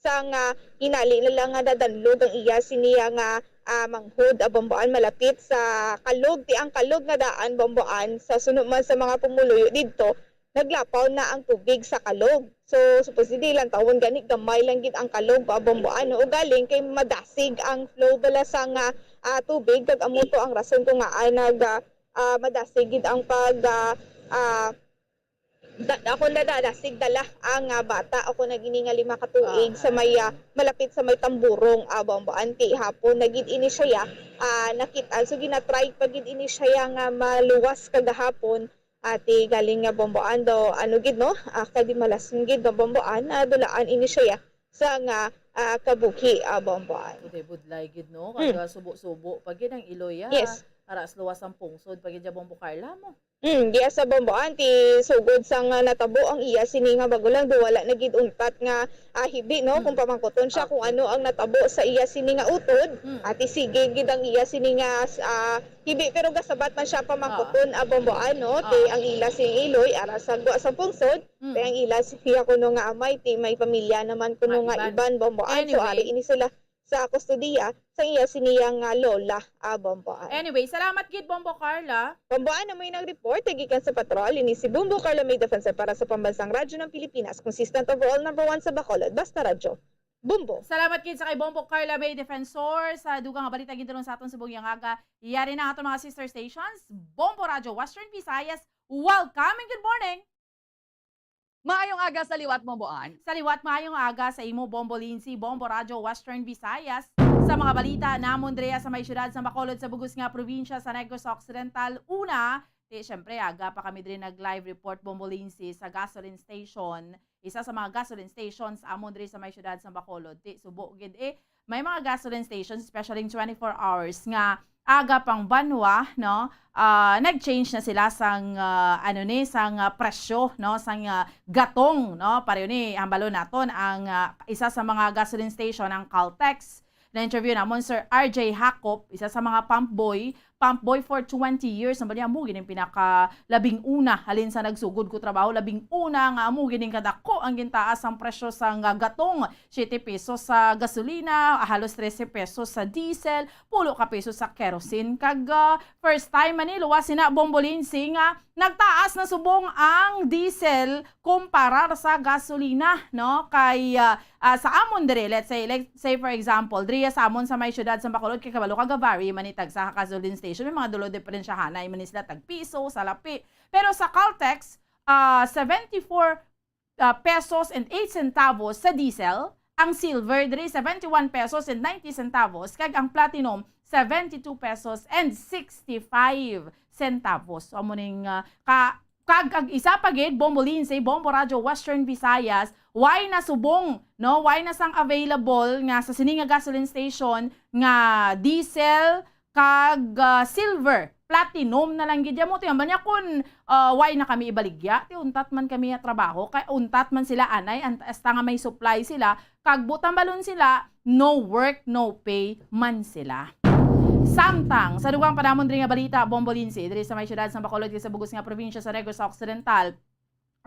sang, ah, hinali na lang nga nadanlog ang iya siniya nga, ah, manghod, ah, Bomboan, malapit sa Kalog. Ti ang Kalog nga daan, Bomboan, sa suno man sa mga pumuluyo didto, naglapaw na ang tubig sa Kalog. So, supposedly, lantawon gani, gamay lang gid ang Kalog, ah, Bomboan, no? Ugaling kay madasig ang flow bala sa nga, ah, tubig, kag amo to ang rason kung ngaa nag, ah, ah, madasig gid ang pag, ah, ah, da-, ako na da-, dasig dala ang, ah, bata. Ako na gini nga lima ka tuig sa may, ah, malapit sa may Tamburong, ah, Bomboan. Ti hapon na gid ini siya, ah, nakit-an. So, ginatry pa gid ini siya nga maluwas kagahapon. Ati galing nga Bomboan daw, ano gid, no? Ah, kadi malason gid nga Bomboan, ah, dulaan ini siya sa nga, ah, kabuhi, ah, Bomboan. Uday budlay gid, no? Hmm. Kag subo-subo pa gid ang iloy, ah. Yes. Ara sa luwas ang pungsod pa gid dya, Bombo Carla, mo. Hmm, diya sa Bomboan, ti sugod sa nga natabo ang iya sini nga magulang, do wala na gid untat nga, ah, hibi, no? Hmm. Kung pamangkuton siya kung Okay. ano ang natabo sa iya sini nga utod, Hmm. ati sige gid ang iya sini nga, ah, hibi, pero gasabat man siya pamangkuton, ah, Bomboan, no? Ti Ah. ang ila sing iloy, ara sa gwa sa pungsod, Mm. ti ang ila siya kuno nga amay, ti may pamilya naman kuno Nga nga iban. iban, Bomboan. So, Anyway. ari ini sila sa kustodiya sa iya siniya nga lola, ah, Bomboan. Anyway, salamat gid, Bombo Carla. Bomboan, amoy nag-report, gikan sa patrol, ini si Bombo Carla May Defensor para sa Pambansang Radyo ng Pilipinas, consistent overall number one sa Bacolod, Basta Radyo. Bombo. Salamat gid sa kay Bombo Carla May Defensor sa dugang nga balita ginturon sa aton subong nga aga. Yari na aton mga sister stations, Bombo Radyo Western Visayas. Welcome and good morning. Maayong aga sa liwat, Bomboan. Sa liwat, maayong aga sa imo, Bombo Lindsay, Bombo Radyo Western Visayas. Sa mga balita namon diri sa may siyudad sa Bacolod, sa bug-os nga probinsya sa Negros Occidental. Una, ti, syempre, aga pa kami diri nag-live report, Bombo Lindsay, sa gasoline station. Isa sa mga gasoline stations amon diri sa may siyudad sa Bacolod. Ti, subo gid, eh, may mga gasoline stations, especially in twenty-four hours, nga aga pang banwa, no? Ah, nag-change na sila sang, ah, ano ni, sang, ah, presyo, no? Sang, ah, gatong, no? Pareho ni, hambalon naton ang, ah, isa sa mga gasoline station, ang Caltex, Na-interview namon Sir R J Hakop, isa sa mga pump boy, pump boy for twenty years. Ang niya, amo gid ang pinaka labing una halin sa nagsugod ko trabaho, labing una nga amo gid ang kadako ang gintaas ang presyo sa nga gatong, siete pesos sa gasolina, halos trese pesos sa diesel, pulo ka pesos sa kerosene. Kag, ah, first time man ni luwas sina Bombo Lindsay nga nagtaas na subong ang diesel kumpara sa gasolina, no? Kay, ah, ah, sa amon diri, let's say, let's say for example, diri sa amon sa may siyudad sa Bacolod, kay kabalo ka, ga-vary man ni tagsa ka gasoline station, may mga dulo diferensyahanay man ni sila, tag piso, salapi. Pero sa Caltex, ah, seventy-four, ah, pesos and eight centavos sa diesel, ang silver diri seventy-one pesos and ninety centavos, kag ang platinum seventy-two pesos and sixty-five centavos. So, amo ning, ah, ka, kag ang isa pa gid, Bombo Lindsay, Bombo Radyo Western Visayas, why na subong, no? Why na sang available nga sa sini nga gasoline station nga diesel kag, ah, silver, platinum na lang gid mo. Ti, ang niya kun, ah, why na kami ibaligya? Ti, untat man kami nga trabaho, kay untat man sila anay, an-, hasta nga may supply sila, kag butambalon sila, no work, no pay man sila. Samtang, sa dugang pa namon diri nga balita, Bombo Lindsay, diri sa may siyudad sa Bacolod, kag sa bug-os nga probinsya sa Negros Occidental,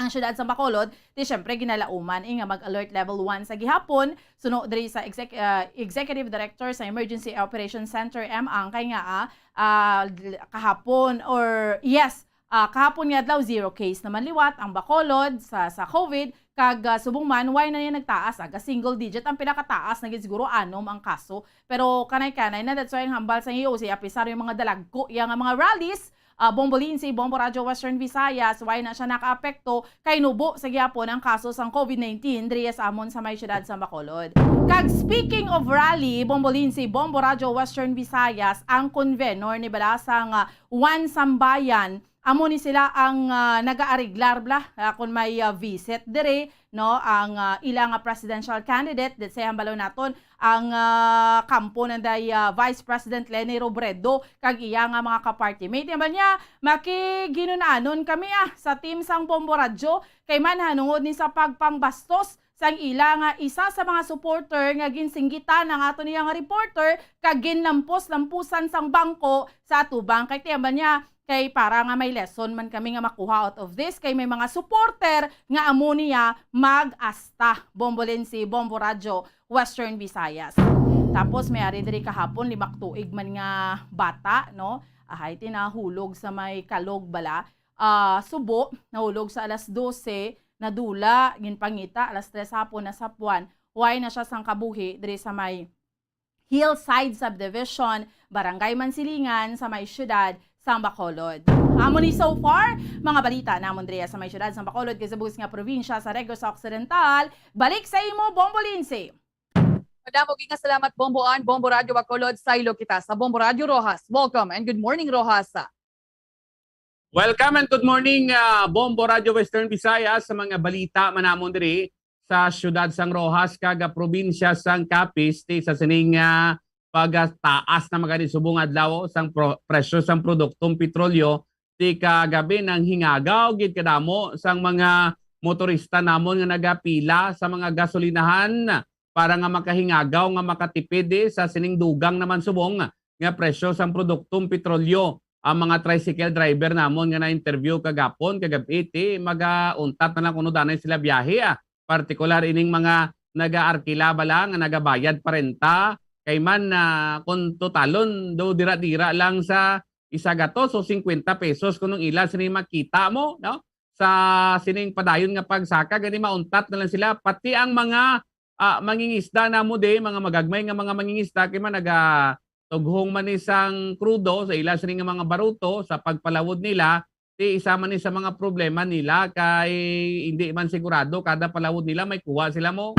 ang siyudad sa Bacolod, ti, syempre, ginalauman, eh, nga mag-alert level one sa gihapon, suno diri sa exec-, ah, Executive Director sa Emergency Operations Center, M Ang, kay nga, ah, ah, kahapon, or, yes, ah, kahapon nga adlaw, zero case naman liwat ang Bacolod sa, sa COVID, kag, ah, subong man, why na niya nagtaas, aga single digit, ang pinakataas na gid siguro anom ang kaso. Pero kanay-kanay na, that's why ang hambal sa E O C, apisar yung mga dalagko, iya nga mga rallies, ah, Bombo Lindsay, Bombo Radyo Western Visayas, why na siya nakaapekto kay nubo sa gihapon ang kaso sang COVID nineteen diri sa amon sa may siyudad sa Bacolod. Kag speaking of rally, Bombo Lindsay, Bombo Radyo Western Visayas, ang convenor ni bala sang, ah, One Sambayan, amo ni sila ang, ah, nagaareglar bala, ah, kung may, ah, visit diri, no, ang, ah, ila nga presidential candidate, let's say, hambalo naton, ang, ah, kampo nanday, ah, Vice President Leni Robredo kag iya nga mga ka-party mate. Hambal niya, "Makiginunanon kami, ah, sa team sang Bombo Radyo kay man hanungod ni sa pagpangbastos sang ila nga isa sa mga supporter nga ginsinggitan ang ato niya nga reporter kag ginlampos-lampusan sang bangko sa atubang." Kay ti, hambal niya, kay para nga may lesson man kami nga makuha out of this, kay may mga supporter nga amo niya mag-asta. Bombo Lindsay, Bombo Radyo, Western Visayas. Tapos may ari diri kahapon, lima ka tuig man nga bata, no? Ahay, ti nahulog sa may Calog bala. Ah, subo, nahulog sa alas dose, nadula, ginpangita, alas tres hapon, nasapwan. Why na siya sang kabuhi diri sa may Hillside Subdivision, Barangay Mansilingan, sa may siyudad sang Bacolod. Amo ni so far, mga balita namon diri sa may siyudad sang Bacolod, kag sa bug-os nga probinsya sa Negros Occidental. Balik sa imo, Bombo Lindsay. Madamo gid nga salamat, Bombo Ann, Bombo Radyo Bacolod, saylo kita sa Bombo Radyo Roxas. Welcome and good morning, Roxas. Welcome and good morning, ah, Bombo Radyo Western Visayas, sa mga balita man namon diri sa siyudad sang Roxas kag, ah, probinsya sang Capiz, ti sa sining, ah, pagtaas na man gani subong adlaw sang pro-, presyo sang produktong petrolyo, ti kagabi nanghingagaw gid kadamo sang mga motorista namon nga nagapila sa mga gasolinahan para nga makahingagaw nga makatipid, eh, sa sining dugang naman subong nga presyo sang produktong petrolyo. Ang mga tricycle driver namon nga na-interview kagapon, kagab-i, ti, magauntat na lang kuno danay sila biyahe, ah. Partikular ining mga nagaarkila bala nga nagabayad pa renta, kay man, ah, kung totalon, do dira-dira lang sa isa gatos o singkwenta pesos kunong ila sini makita mo, no? Sa sining padayon nga pagsaka, gani mauntat na lang sila, pati ang mga, ah, mangingisda namo di, mga magagmay nga mga mangingisda, kay man nagatughong man ni sang krudo sa ila sini nga mga baruto sa pagpalawod nila, ti isa man ni sa mga problema nila, kay hindi man sigurado kada palawod nila may kuha sila mo.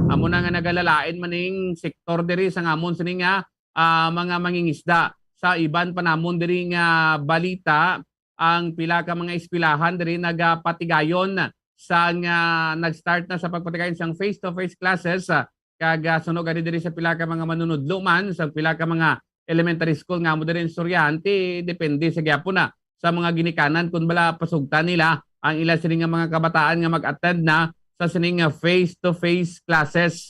Amo na nga nagalalain man ning sektor diri sa ngamon sini nga, ah, mga mangingisda. Sa iban pa namon diri nga balita, ang pila ka mga eskwelahan diri nagapatigayon sang nag-start na sa pagpatigayon sang face-to-face classes, ah, kag, ah, suno gani diri sa pila ka mga manunudlo man sa pila ka mga elementary school nga amo diri ang istoryahan, ti depende sa gyapon na sa mga ginikanan kung bala pasugtan nila ang ila sini nga mga kabataan nga mag-attend na sa sining, ah, face-to-face classes.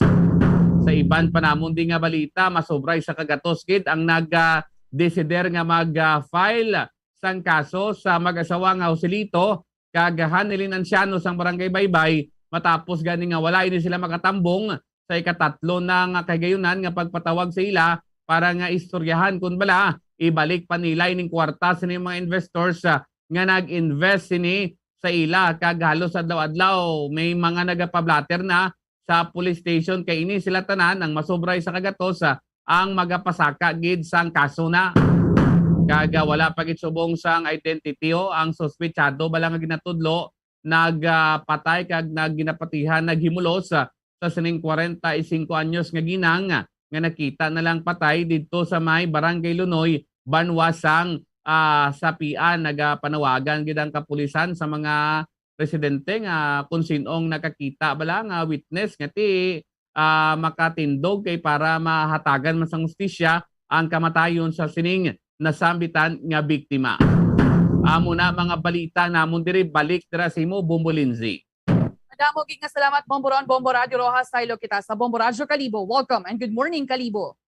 Sa iban pa namon di nga balita, masobra isa ka gatos gid ang nag-desider nga mag-file sang kaso sa mag-asawa nga Joselito kag Hanilin Anciano sang Barangay Baybay, matapos gani nga wala ini sila makatambong sa ikatatlo na nga kahigayunan nga pagpatawag sa ila para nga istoryahan kon bala ibalik pa nila ining kwarta sa mga investors, ah, nga nag-invest sini sa ila, kag halos adlaw-adlaw may mga nagapablatter na sa police station kay ini sila tanan ang masobra isa ka gatos, ah, ang magapasaka gid sang kaso na. Kag, ah, wala pa gid subong sang identity o ang suspetsado bala nga ginatudlo nagpatay kag nagginapatihan naghimulos, ah, sa sining kwarenta y singko anyos nga ginang, ah, nga nakita na lang patay didto sa may Barangay Lunoy, banwa sang, ah, Sapian. Nagapanawagan gid ang kapulisan sa mga residente nga kung sin-ong nakakita bala nga witness nga ti, ah, makatindog kay para mahatagan man sang hustisya ang kamatayon sa sining nasambitan nga biktima. Amo na mga balita namon diri, balik dira sa imo, Bombo Lindsay. Madamo gid nga salamat, Bombo Ron, Bombo Radyo Rojas. Saylo kita sa Bombo Radyo Kalibo. Welcome and good morning, Kalibo.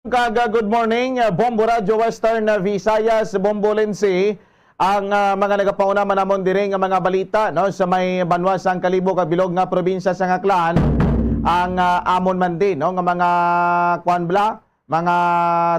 Kag, uh, good morning, uh, Bombo Radyo Western, uh, Visayas, Bombo Lindsay. Ang, uh, mga nagapauna man namon diri nga mga balita, no, sa may banwa sang Kalibo kag bilog nga probinsya sa Aklan, ang, uh, amon man din, no, nga mga kuan bala, mga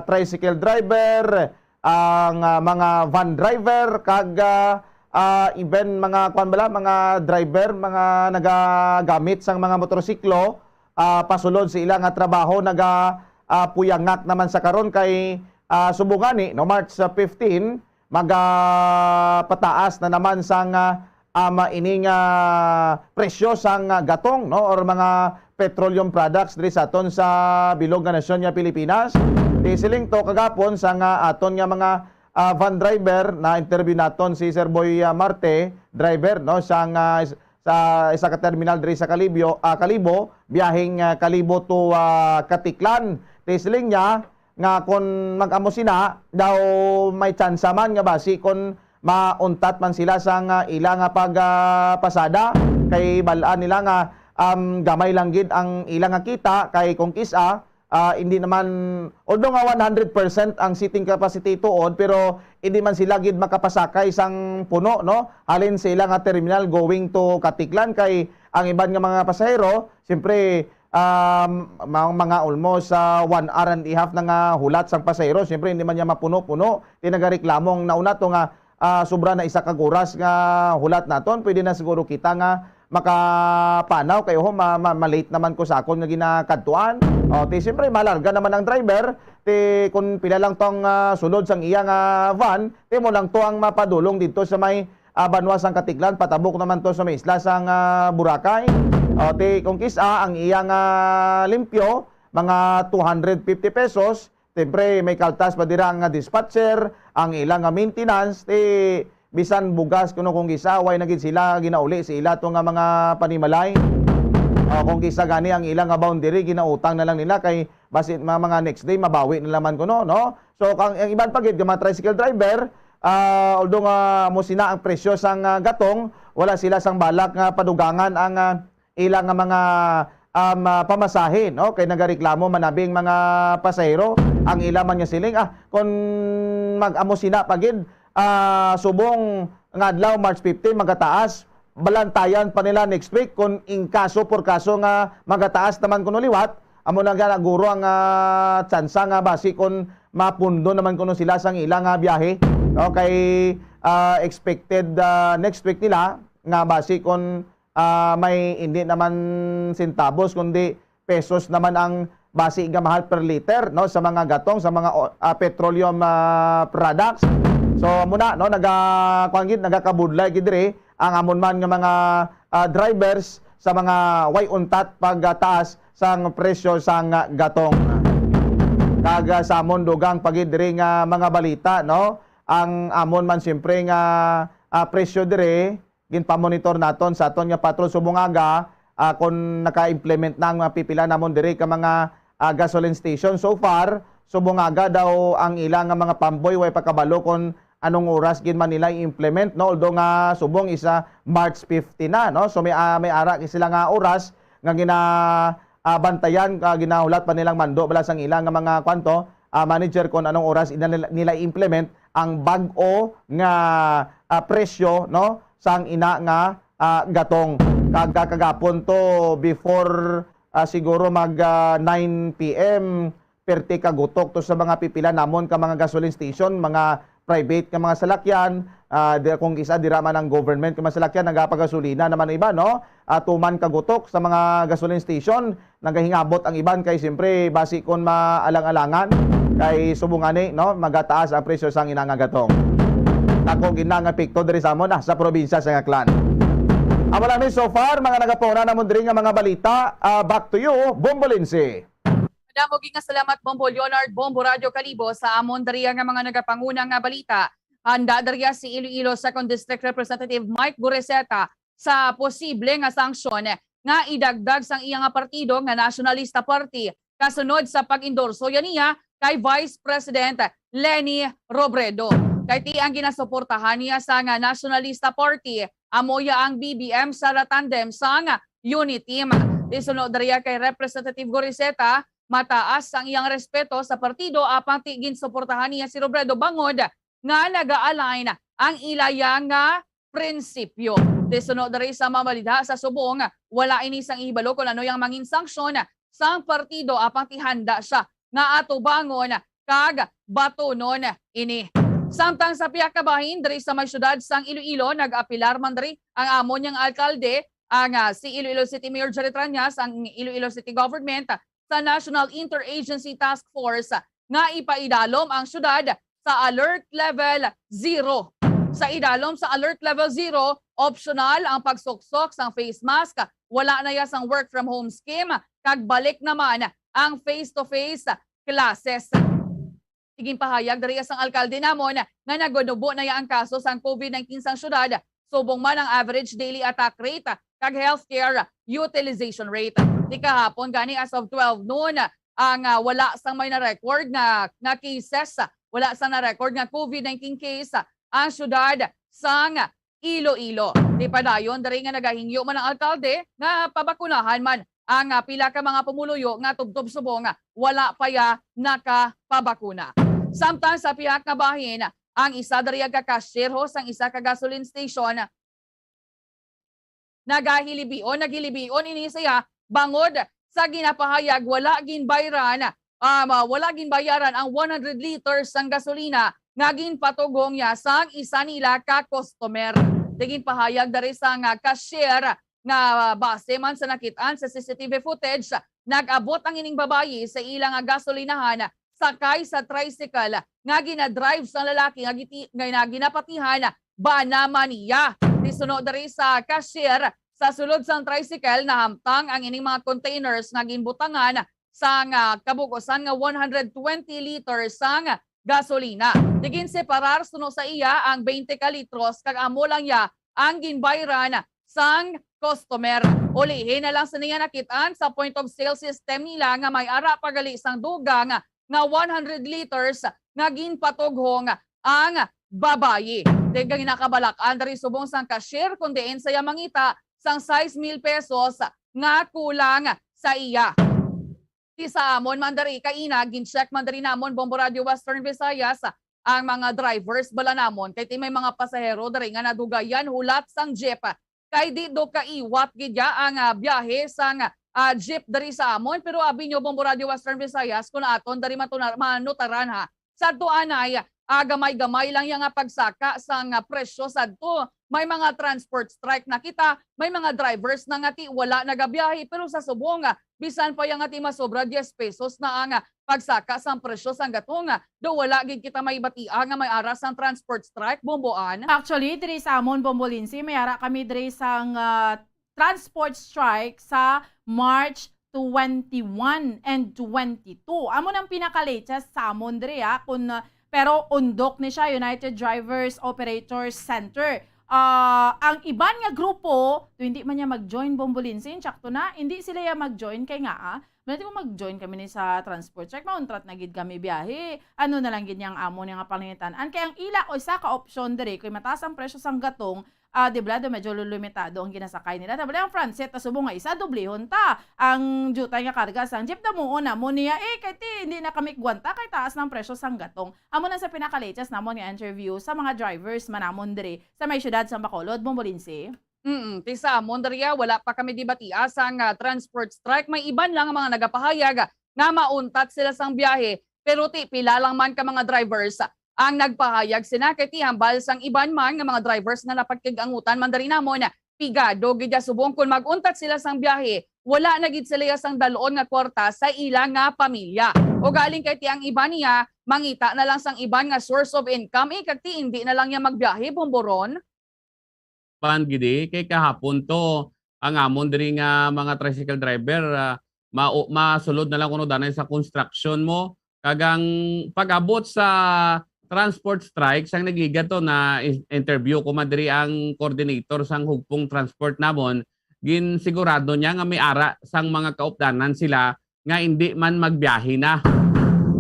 tricycle driver, ang, uh, mga van driver, kag, uh, uh, even mga kuan bala, mga driver, mga nagagamit sang mga motorsiklo, ah, pasulod sa ila nga trabaho, naga, ah, puyangak naman sa karon kay, ah, subong gani, no, March, ah, fifteen, magapataas na naman sang, ah, um, ining, ah, presyo sang, ah, gatong, no, or mga petroleum products diri sa aton sa bilog nga nasyon nga Pilipinas. Di siling to kagapon sang, ah, aton nga mga, ah, van driver, na interview naton si Sir Boy, ah, Marte, driver, no, sang, ah, sa isa ka terminal diri sa Kalibyo, ah, Kalibo, biyaheng, ah, Kalibo to, ah, Caticlan. Ti siling niya nga kon mag-amo sina, daw may tsansa man nga basi kon mauntat man sila sang, ah, ila nga pag, ah, pasada, kay bal-an nila nga, um, gamay lang gid ang ila nga kita, kay kung kis-a, ah, hindi naman, although nga one hundred percent ang seating capacity tuod, pero hindi man sila gid makapasakay sang puno, no? Halin sa ila nga terminal going to Caticlan, kay ang iban nga mga pasahero, siyempre, um, ma-, mga almost, ah, one hour and a half na nga hulat sang pasahero, siyempre hindi man niya mapuno-puno. Ti nagareklamo ang nauna to nga, ah, sobra na isa ka oras nga hulat naton, pwede na siguro kita nga makapanaw kay, oho, ma-, ma-, ma-late naman ko sa akon nga ginakadtuan. O, ti siyempre, malarga naman ang driver. Ti kung pila lang to ang, ah, sulod sang iya nga van, ti mo lang to ang mapadulong dito sa may, ah, banwa sang Caticlan, patabok naman to sa may isla sang, ah, Boracay. O, ti kung kis-a ang iya nga limpyo, mga two hundred fifty pesos, siyempre, may kaltas pa dira ang dispatcher, ang ila nga maintenance, ti bisan bugas kuno kung kis-a, way na gid sila ginauli sa ila to nga mga panimalay. O, kung kis-a gani ang ila nga boundary, ginautang na lang nila kay basi ma-, mga next day, mabawi na lang man kuno, no? So, kang, ang iban pa gid nga mga tricycle driver, ah, although nga mo sina ang presyo sang, ah, gatong, wala sila sang balak nga padugangan ang, ah, ila nga mga, um, ah, pamasahe, no? Kay nagareklamo man abi ang mga pasahero, ang ila man nga siling, ah, kon mag-amo sina pa gid, ah, subong nga adlaw, March fifteen, magataas, balantayan pa nila next week kon in kaso por kaso nga magataas naman kuno liwat, amo na gana guro ang, ah, tsansa nga basi kon mapundo naman kuno sila sang ila nga biyahe, no? Kay, ah, expected, ah, next week nila nga basi kon ah, may hindi naman sentabos, kundi pesos naman ang basi nga mahal per liter, no, sa mga gatong, sa mga o-, ah, petroleum, ah, products. So, muna, no, naga-, kuwan gid, nagakabudlay gid diri ang amon man nga mga, ah, drivers sa mga way untat pagtaas sang presyo sang gatong. Kag, ah, sa amon dugang pa gid diri nga mga balita, no, ang amon man siyempre nga, ah, presyo diri, ginpamonitor naton sa aton nga patrol subong aga, ah, kung naka-implement na ang mga pipila namon diri ka mga, ah, gasoline station. So far, subong aga daw ang ila nga mga pamboy, way pa kabalo kung anong oras gid man nila i-implement, no? Although nga subong isa March fifteen na, no? So may, ah, may ara gid sila nga oras nga gina, ah, bantayan, ah, ginahulat pa nilang mando bala sang ilang nga mga kwanto, ah, manager kung anong oras ina-, nila, nila i-implement ang bag-o nga, ah, presyo, no, sang ina nga, ah, gatong. Kag, ah, kagapon to before, ah, siguro mag, ah, nine P M, perte ka gutok to sa mga pipila namon ka mga gasoline station, mga private nga mga salakyan, ah, di, kung isa dira man ang government nga mga salakyan, nagapagasolina naman iba, no? Ah, tuman ka gutok sa mga gasoline station, nagahingabot ang iban kay siyempre basi kon maalang-alangan kay subong ani, no, magataas ang presyo sang ina nga gatong. Dako gid na nga epekto diri sa amon, ah, sa probinsya sa Aklan. Amo lang ni so far, mga nagapuna namon diri nga mga balita. Ah, back to you, Bombolinsi. Madamo gid nga salamat, Bombo Leonard, Bombo Radio Kalibo, sa amon diriya nga mga nagapanguna nga balita. Handa diriya si Iloilo Second District Representative Mike Goriseta sa posible nga sanksyon nga idagdag sang iya nga partido nga Nationalista Party kasunod sa pag-endorso ya niya kay Vice President Leni Robredo. Kay ti ang ginasuportahan niya sa nga Nationalista Party, amo ya ang B B M Sara tandem sang Uniteam. Ti suno diriya kay Representative Goriseta, mataas ang iyang respeto sa partido, apang ti ginsuportahan niya si Robredo bangod nga naga-align ang ilaya nga prinsipyo. Ti suno diri sa mamalidha sa subong, wala ini sang ihibalo kon ano yang mangin sanksyon sang partido, apang ti handa siya nga atubangon kag batunon ini. Samtang sa pihak nga bahin, diri sa may siyudad sang Iloilo, nag-apilar man diri ang amon yang alkalde, ang, ah, si Iloilo City Mayor Jerry Trañas, ang Iloilo City Government, sa National Interagency Task Force nga ipaidalom ang siyudad sa Alert Level Zero. Sa idalom sa Alert Level Zero, optional ang pagsuksok sang face mask, wala na ya sang work from home scheme, kag balik naman ang face-to-face classes. Ginpahayag diri sang alkalde namon nga naganubo na ya ang kaso sang COVID nineteen sang siyudad, subong man ang average daily attack rate kag healthcare utilization rate. Ti kahapon gani, as of twelve noon, ang, ah, wala sang may na-record nga, nga cases, wala sang na-record nga COVID nineteen case ang siyudad sang Iloilo. Ti padayon diri nga nagahingyo man ang alkalde nga pabakunahan man ang, ah, pila ka mga pumuluyo nga tubtob subong wala pa ya nakapabakuna. Samtang sa pihak nga bahin, ang isa diri ka cashier ho sang isa ka gasoline station nagahilibion, naghilibion ini sa iya bangod sa ginapahayag wala ginbayran, um, wala ginbayaran ang one hundred liters sang gasolina nga ginpatughong niya sang isa nila ka customer. Ti ginpahayag diri sang, ah, cashier nga base man sa nakit-an sa C C T V footage, nag-abot ang ining babayi sa ila nga gasolinahan sakay sa tricycle nga ginadrive sang lalaki nga giti-, nga ginapatihan bana man niya. Ti suno diri sa cashier, sa sulod sang tricycle nahamtang ang ining mga containers nga ginbutangan sang, ah, kabug-osan nga one hundred twenty liters sang gasolina. Ti ginseparar suno sa iya ang twenty ka litros kag amo lang iya ang ginbayran sang customer. Ulihi na lang sa niya nakit-an sa point of sale system nila nga may ara pa gali sang dugang nga one hundred liters nga ginpatughong ang babayi. Ti ginakabalakan diri subong sang cashier, kun diin sa iya mangita sang sais mil pesos nga kulang sa iya. Ti sa amon man diri kaina, gin-check man diri namon, Bombo Radio Western Visayas, ang mga drivers bala namon, kay ti may mga pasahero diri nga nadugayan hulat sang jeep. Kay di do kaiwat gid ya ang, ah, biyahe sang, ah, jeep diri sa amon. Pero abi nyo, Bombo Radio Western Visayas, kung aton diri matuna-, manutaran ha, sadto anay, ah, gamay-gamay lang ya nga pagsaka sang, ah, presyo sadto. May mga transport strike na kita, may mga drivers na nga ti wala nagabiyahe, pero sa subong, ah, bisan pa ya nga ti masobra diyes pesos na ang, ah, pagsaka sang presyo sang gatong, ah, do wala gid kita mahibatia nga may ara sang transport strike, Bomboan. Actually, diri sa amon, Bombolinsi, may ara kami diri sang, ah, transport strike sa March twenty-one and twenty-two. Amo nang pinaka-latest sa amon diri, ah, kun, ah, pero undok ni siya, United Drivers Operators Center. Ah, ang iban nga grupo, do hindi man niya mag-join, Bombolinsin, sakto na, hindi sila ya mag-join kay nga, ah, Dati kung mag-join kami ni sa transport strike, mauntrat na gid kami biyahe. Ano na lang gid niyang amo niya nga pangitan-an? Kay ang ila o isa ka opsyon diri, kay mataas ang presyo sang gatong, ah, di ba, do medyo limitado ang ginasakay nila. Tabali ang Francet, ta subong nga isa, doblehon ta ang jutay nga karga sang jeep. Damuon namo niya, eh, kay ti, hindi na kami gwanta, kay taas ng presyo sang gatong. Amo na sa pinaka-latest namon nga interview sa mga drivers man namon diri sa may siyudad sa Bacolod, Bombolinsi. Mm, ti sa amon, Daria, wala pa kami dibatia sang, ah, transport strike. May iban lang ang mga nagapahayag nga mauntat sila sang biyahe, pero ti pila lang man ka mga drivers ang nagpahayag sina, kay ti hambal sang iban man nga mga drivers nga napagkig-angutan man diri namon, pigado gid ya subong kon mag-untat sila sang biyahe, wala na gid sila ya sang dal-on nga kwarta sa ila nga pamilya. O galing kay ti ang iban niya, mangita na lang sang iban nga source of income, eh, kag ti hindi na lang ya magbiyahe, Bomboron. Pan gidi, kay kahapon to, ang amon diri nga mga tricycle driver, ah, ma-, masulod na lang kuno danay sa construction mo. Kag ang pag-abot sa transport strike, sang nagliga to na in-, interview ko man diri ang coordinator sang hugpong transport namon, ginsigurado niya nga may ara sang mga kaupdanan sila nga hindi man magbiyahe na.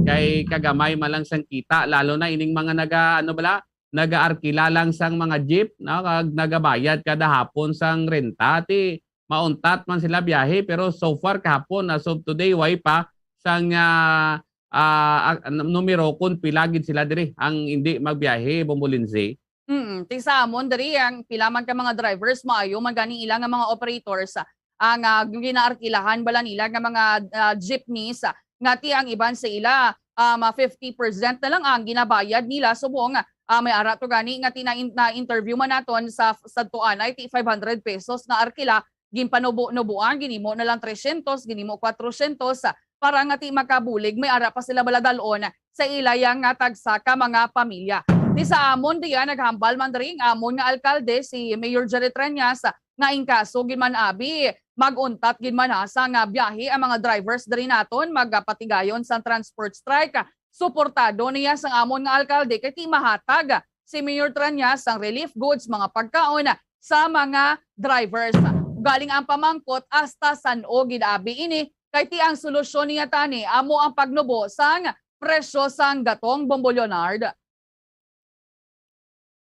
Kay kagamay man lang sang kita, lalo na ining mga naga, ano bala, nagaarkila lang sang mga jeep, no? Kag nagabayad kada hapon sang renta, ti mauntat man sila biyahe, pero so far kahapon, as of today, way pa sang, ah, ah, ah, numero kung pila gid sila diri ang hindi magbiyahe, Bombolinsi. Mm, ti sa amon diri ang pila man ka mga drivers, maayo man gani ila nga mga operators, ah, ang, ah, ginaarkilahan bala nila nga mga, ah, jeepneys, ah, nga ti ang iban sa ila, ah, mga fifty percent na lang ang ginabayad nila subong, ah, may ara to gani nga ti na-, na-interview man naton sa, sa tuanay ti five hundred pesos nga arkila, ginpanubo-nubuan, ginhimo na lang tresyentos, ginhimo kwatrosyentos, ah, para nga ti makabulig, may ara pa sila bala dal-on sa ilaya nga tagsa ka mga pamilya. Ti sa amon diya, naghambal man diri ang amon nga alkalde, si Mayor Jerry Treñas, nga in kaso gid man abi, mag-untat gid man ha sa nga biyahe ang mga drivers diri naton, magapatigayon sang transport strike. Suportado niya sang amon nga alkalde kay ti mahatag si Mayor Treñas sang relief goods, mga pagkaon sa mga drivers. Galing ang pamangkot, hasta san-o gid abi ini, kay ti ang solusyon niya tani amo ang pagnubo sang presyo sang gatong, Bombo Leonard.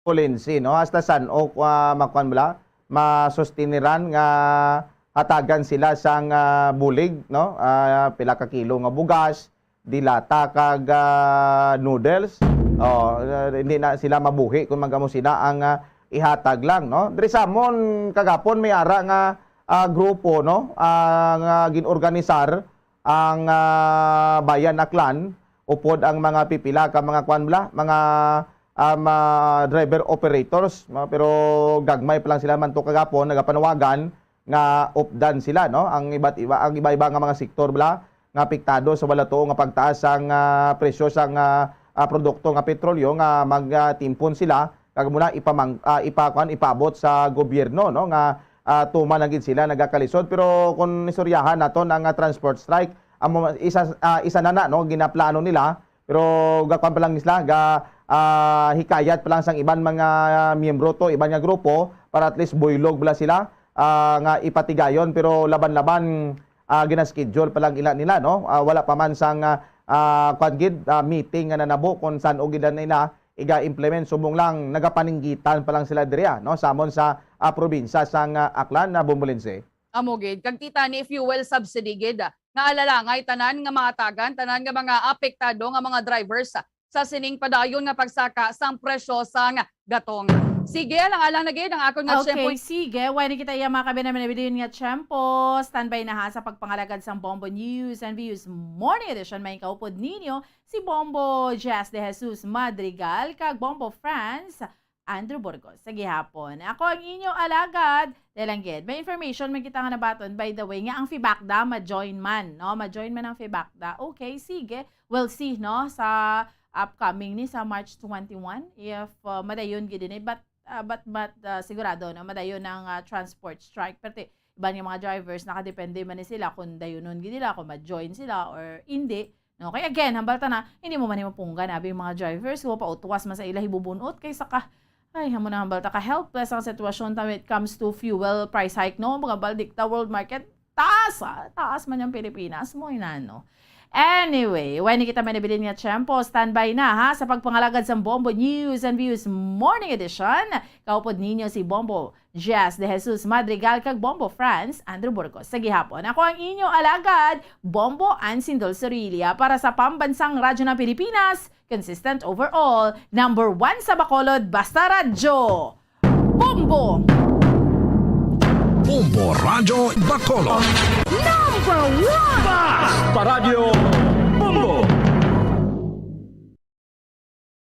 Pulinsi, no? Hasta san-o, ah, makuan bala, masustiniran nga hatagan sila sang, ah, bulig, no? Ah, pila ka kilo nga bugas, dilata kag, ah, noodles. Oh, ah, hindi na sila mabuhi kung magamo sila ang, ah, ihatag lang, no? Diri sa amon kagapon may ara nga, ah, grupo, no? Ah, nga gin-organisar ang, ah, Bayan Aklan, upod ang mga pipila ka mga kuan bala, mga, um, ah, driver operators, no? Pero gagmay pa lang sila man to kagapon nagapanawagan nga updan sila, no? Ang iba't iba, ang iba-iba nga mga sektor bala nga apektado sa wala tuo nga pagtaas sang, ah, presyo sang, ah, ah, produkto nga petrolyo nga magtimpon sila kag muna ipamang-, ah, ipa-, kuan, ipaabot sa gobyerno, no, nga, ah, tuman lang gid sila nagakalisod. Pero kung istoryahan naton ang, ah, transport strike, amo isa, ah, isa na na, no, ginaplano nila, pero gakuan pa lang sila, ga, ah, hikayat pa lang sang iban mga miyembro to, iban nga grupo para at least buylog bala sila, ah, nga ipatigayon, pero laban-laban, ah, gina-schedule pa lang ila nila, no? Ah, wala pa man sang, ah, ah, kuan gid, ah, meeting nga nanabo kung san-o gid na nila iga-implement, subong lang nagapaninggitan pa lang sila diri, ah, no, samon sa, ah, probinsya sang, ah, Aklan, na Bombolinsi. Amo gid, kag ti tani fuel subsidy gid, ah, nga alalangay tanan nga mahatagan tanan nga mga apektado nga mga drivers, ah, sa sining padayon nga pagsaka sang presyo sang gatong. Sige, alang-alang na gid ang akon nga tiyempo. Okay, sige. Way na kita iya mga kabi namin na bilin nga tiyempo. Standby na ha sa pagpangalagad sang Bombo News and Views Morning Edition. May kaupod ninyo si Bombo Jazz de Jesus Madrigal kag Bombo Franz Andrew Burgos. Sa gihapon, ako ang inyo alagad. Dahil lang gid, may information man kita nga nabaton, by the way, nga ang FEBACDA ma-join man, no? Ma-join man ang FEBACDA. Okay, sige. We'll see, no? Sa upcoming ni sa March twenty-one, if, uh, madayon gid ini. But, uh, but, but, uh, sigurado, no? Madayon ang, uh, transport strike. Pero ti-, iban nga mga drivers, nakadepende man ni sila kung dayunon gid nila, kung ma-join sila or hindi. No? Kaya again, hambal ta na, hindi mo man mapunggan, abi, mga drivers, kung pautwas man sa ila hibubunot, kaysa ka, ay, hamo na hambal ta ka, helpless ang sitwasyon ta when it comes to fuel price hike, no? Mga balik ta world market, Taas, ah. Taas man ang Pilipinas mo, inano. Anyway, wala na kita manabilin nga tiyempo. Standby na, ha, sa pagpangalagad sang Bombo News and Views Morning Edition. Kaupod ninyo si Bombo Jess De Jesus Madrigal kag Bombo Franz Andrew Burgos. Sa gihapon, ako ang inyo alagad, Bombo Ansindol Sorilla, para sa Pambansang Radyo ng Pilipinas, consistent overall, number one sa Bacolod, basta radyo. Bombo! Bombo Radyo Bacolod. Number one! Paradyo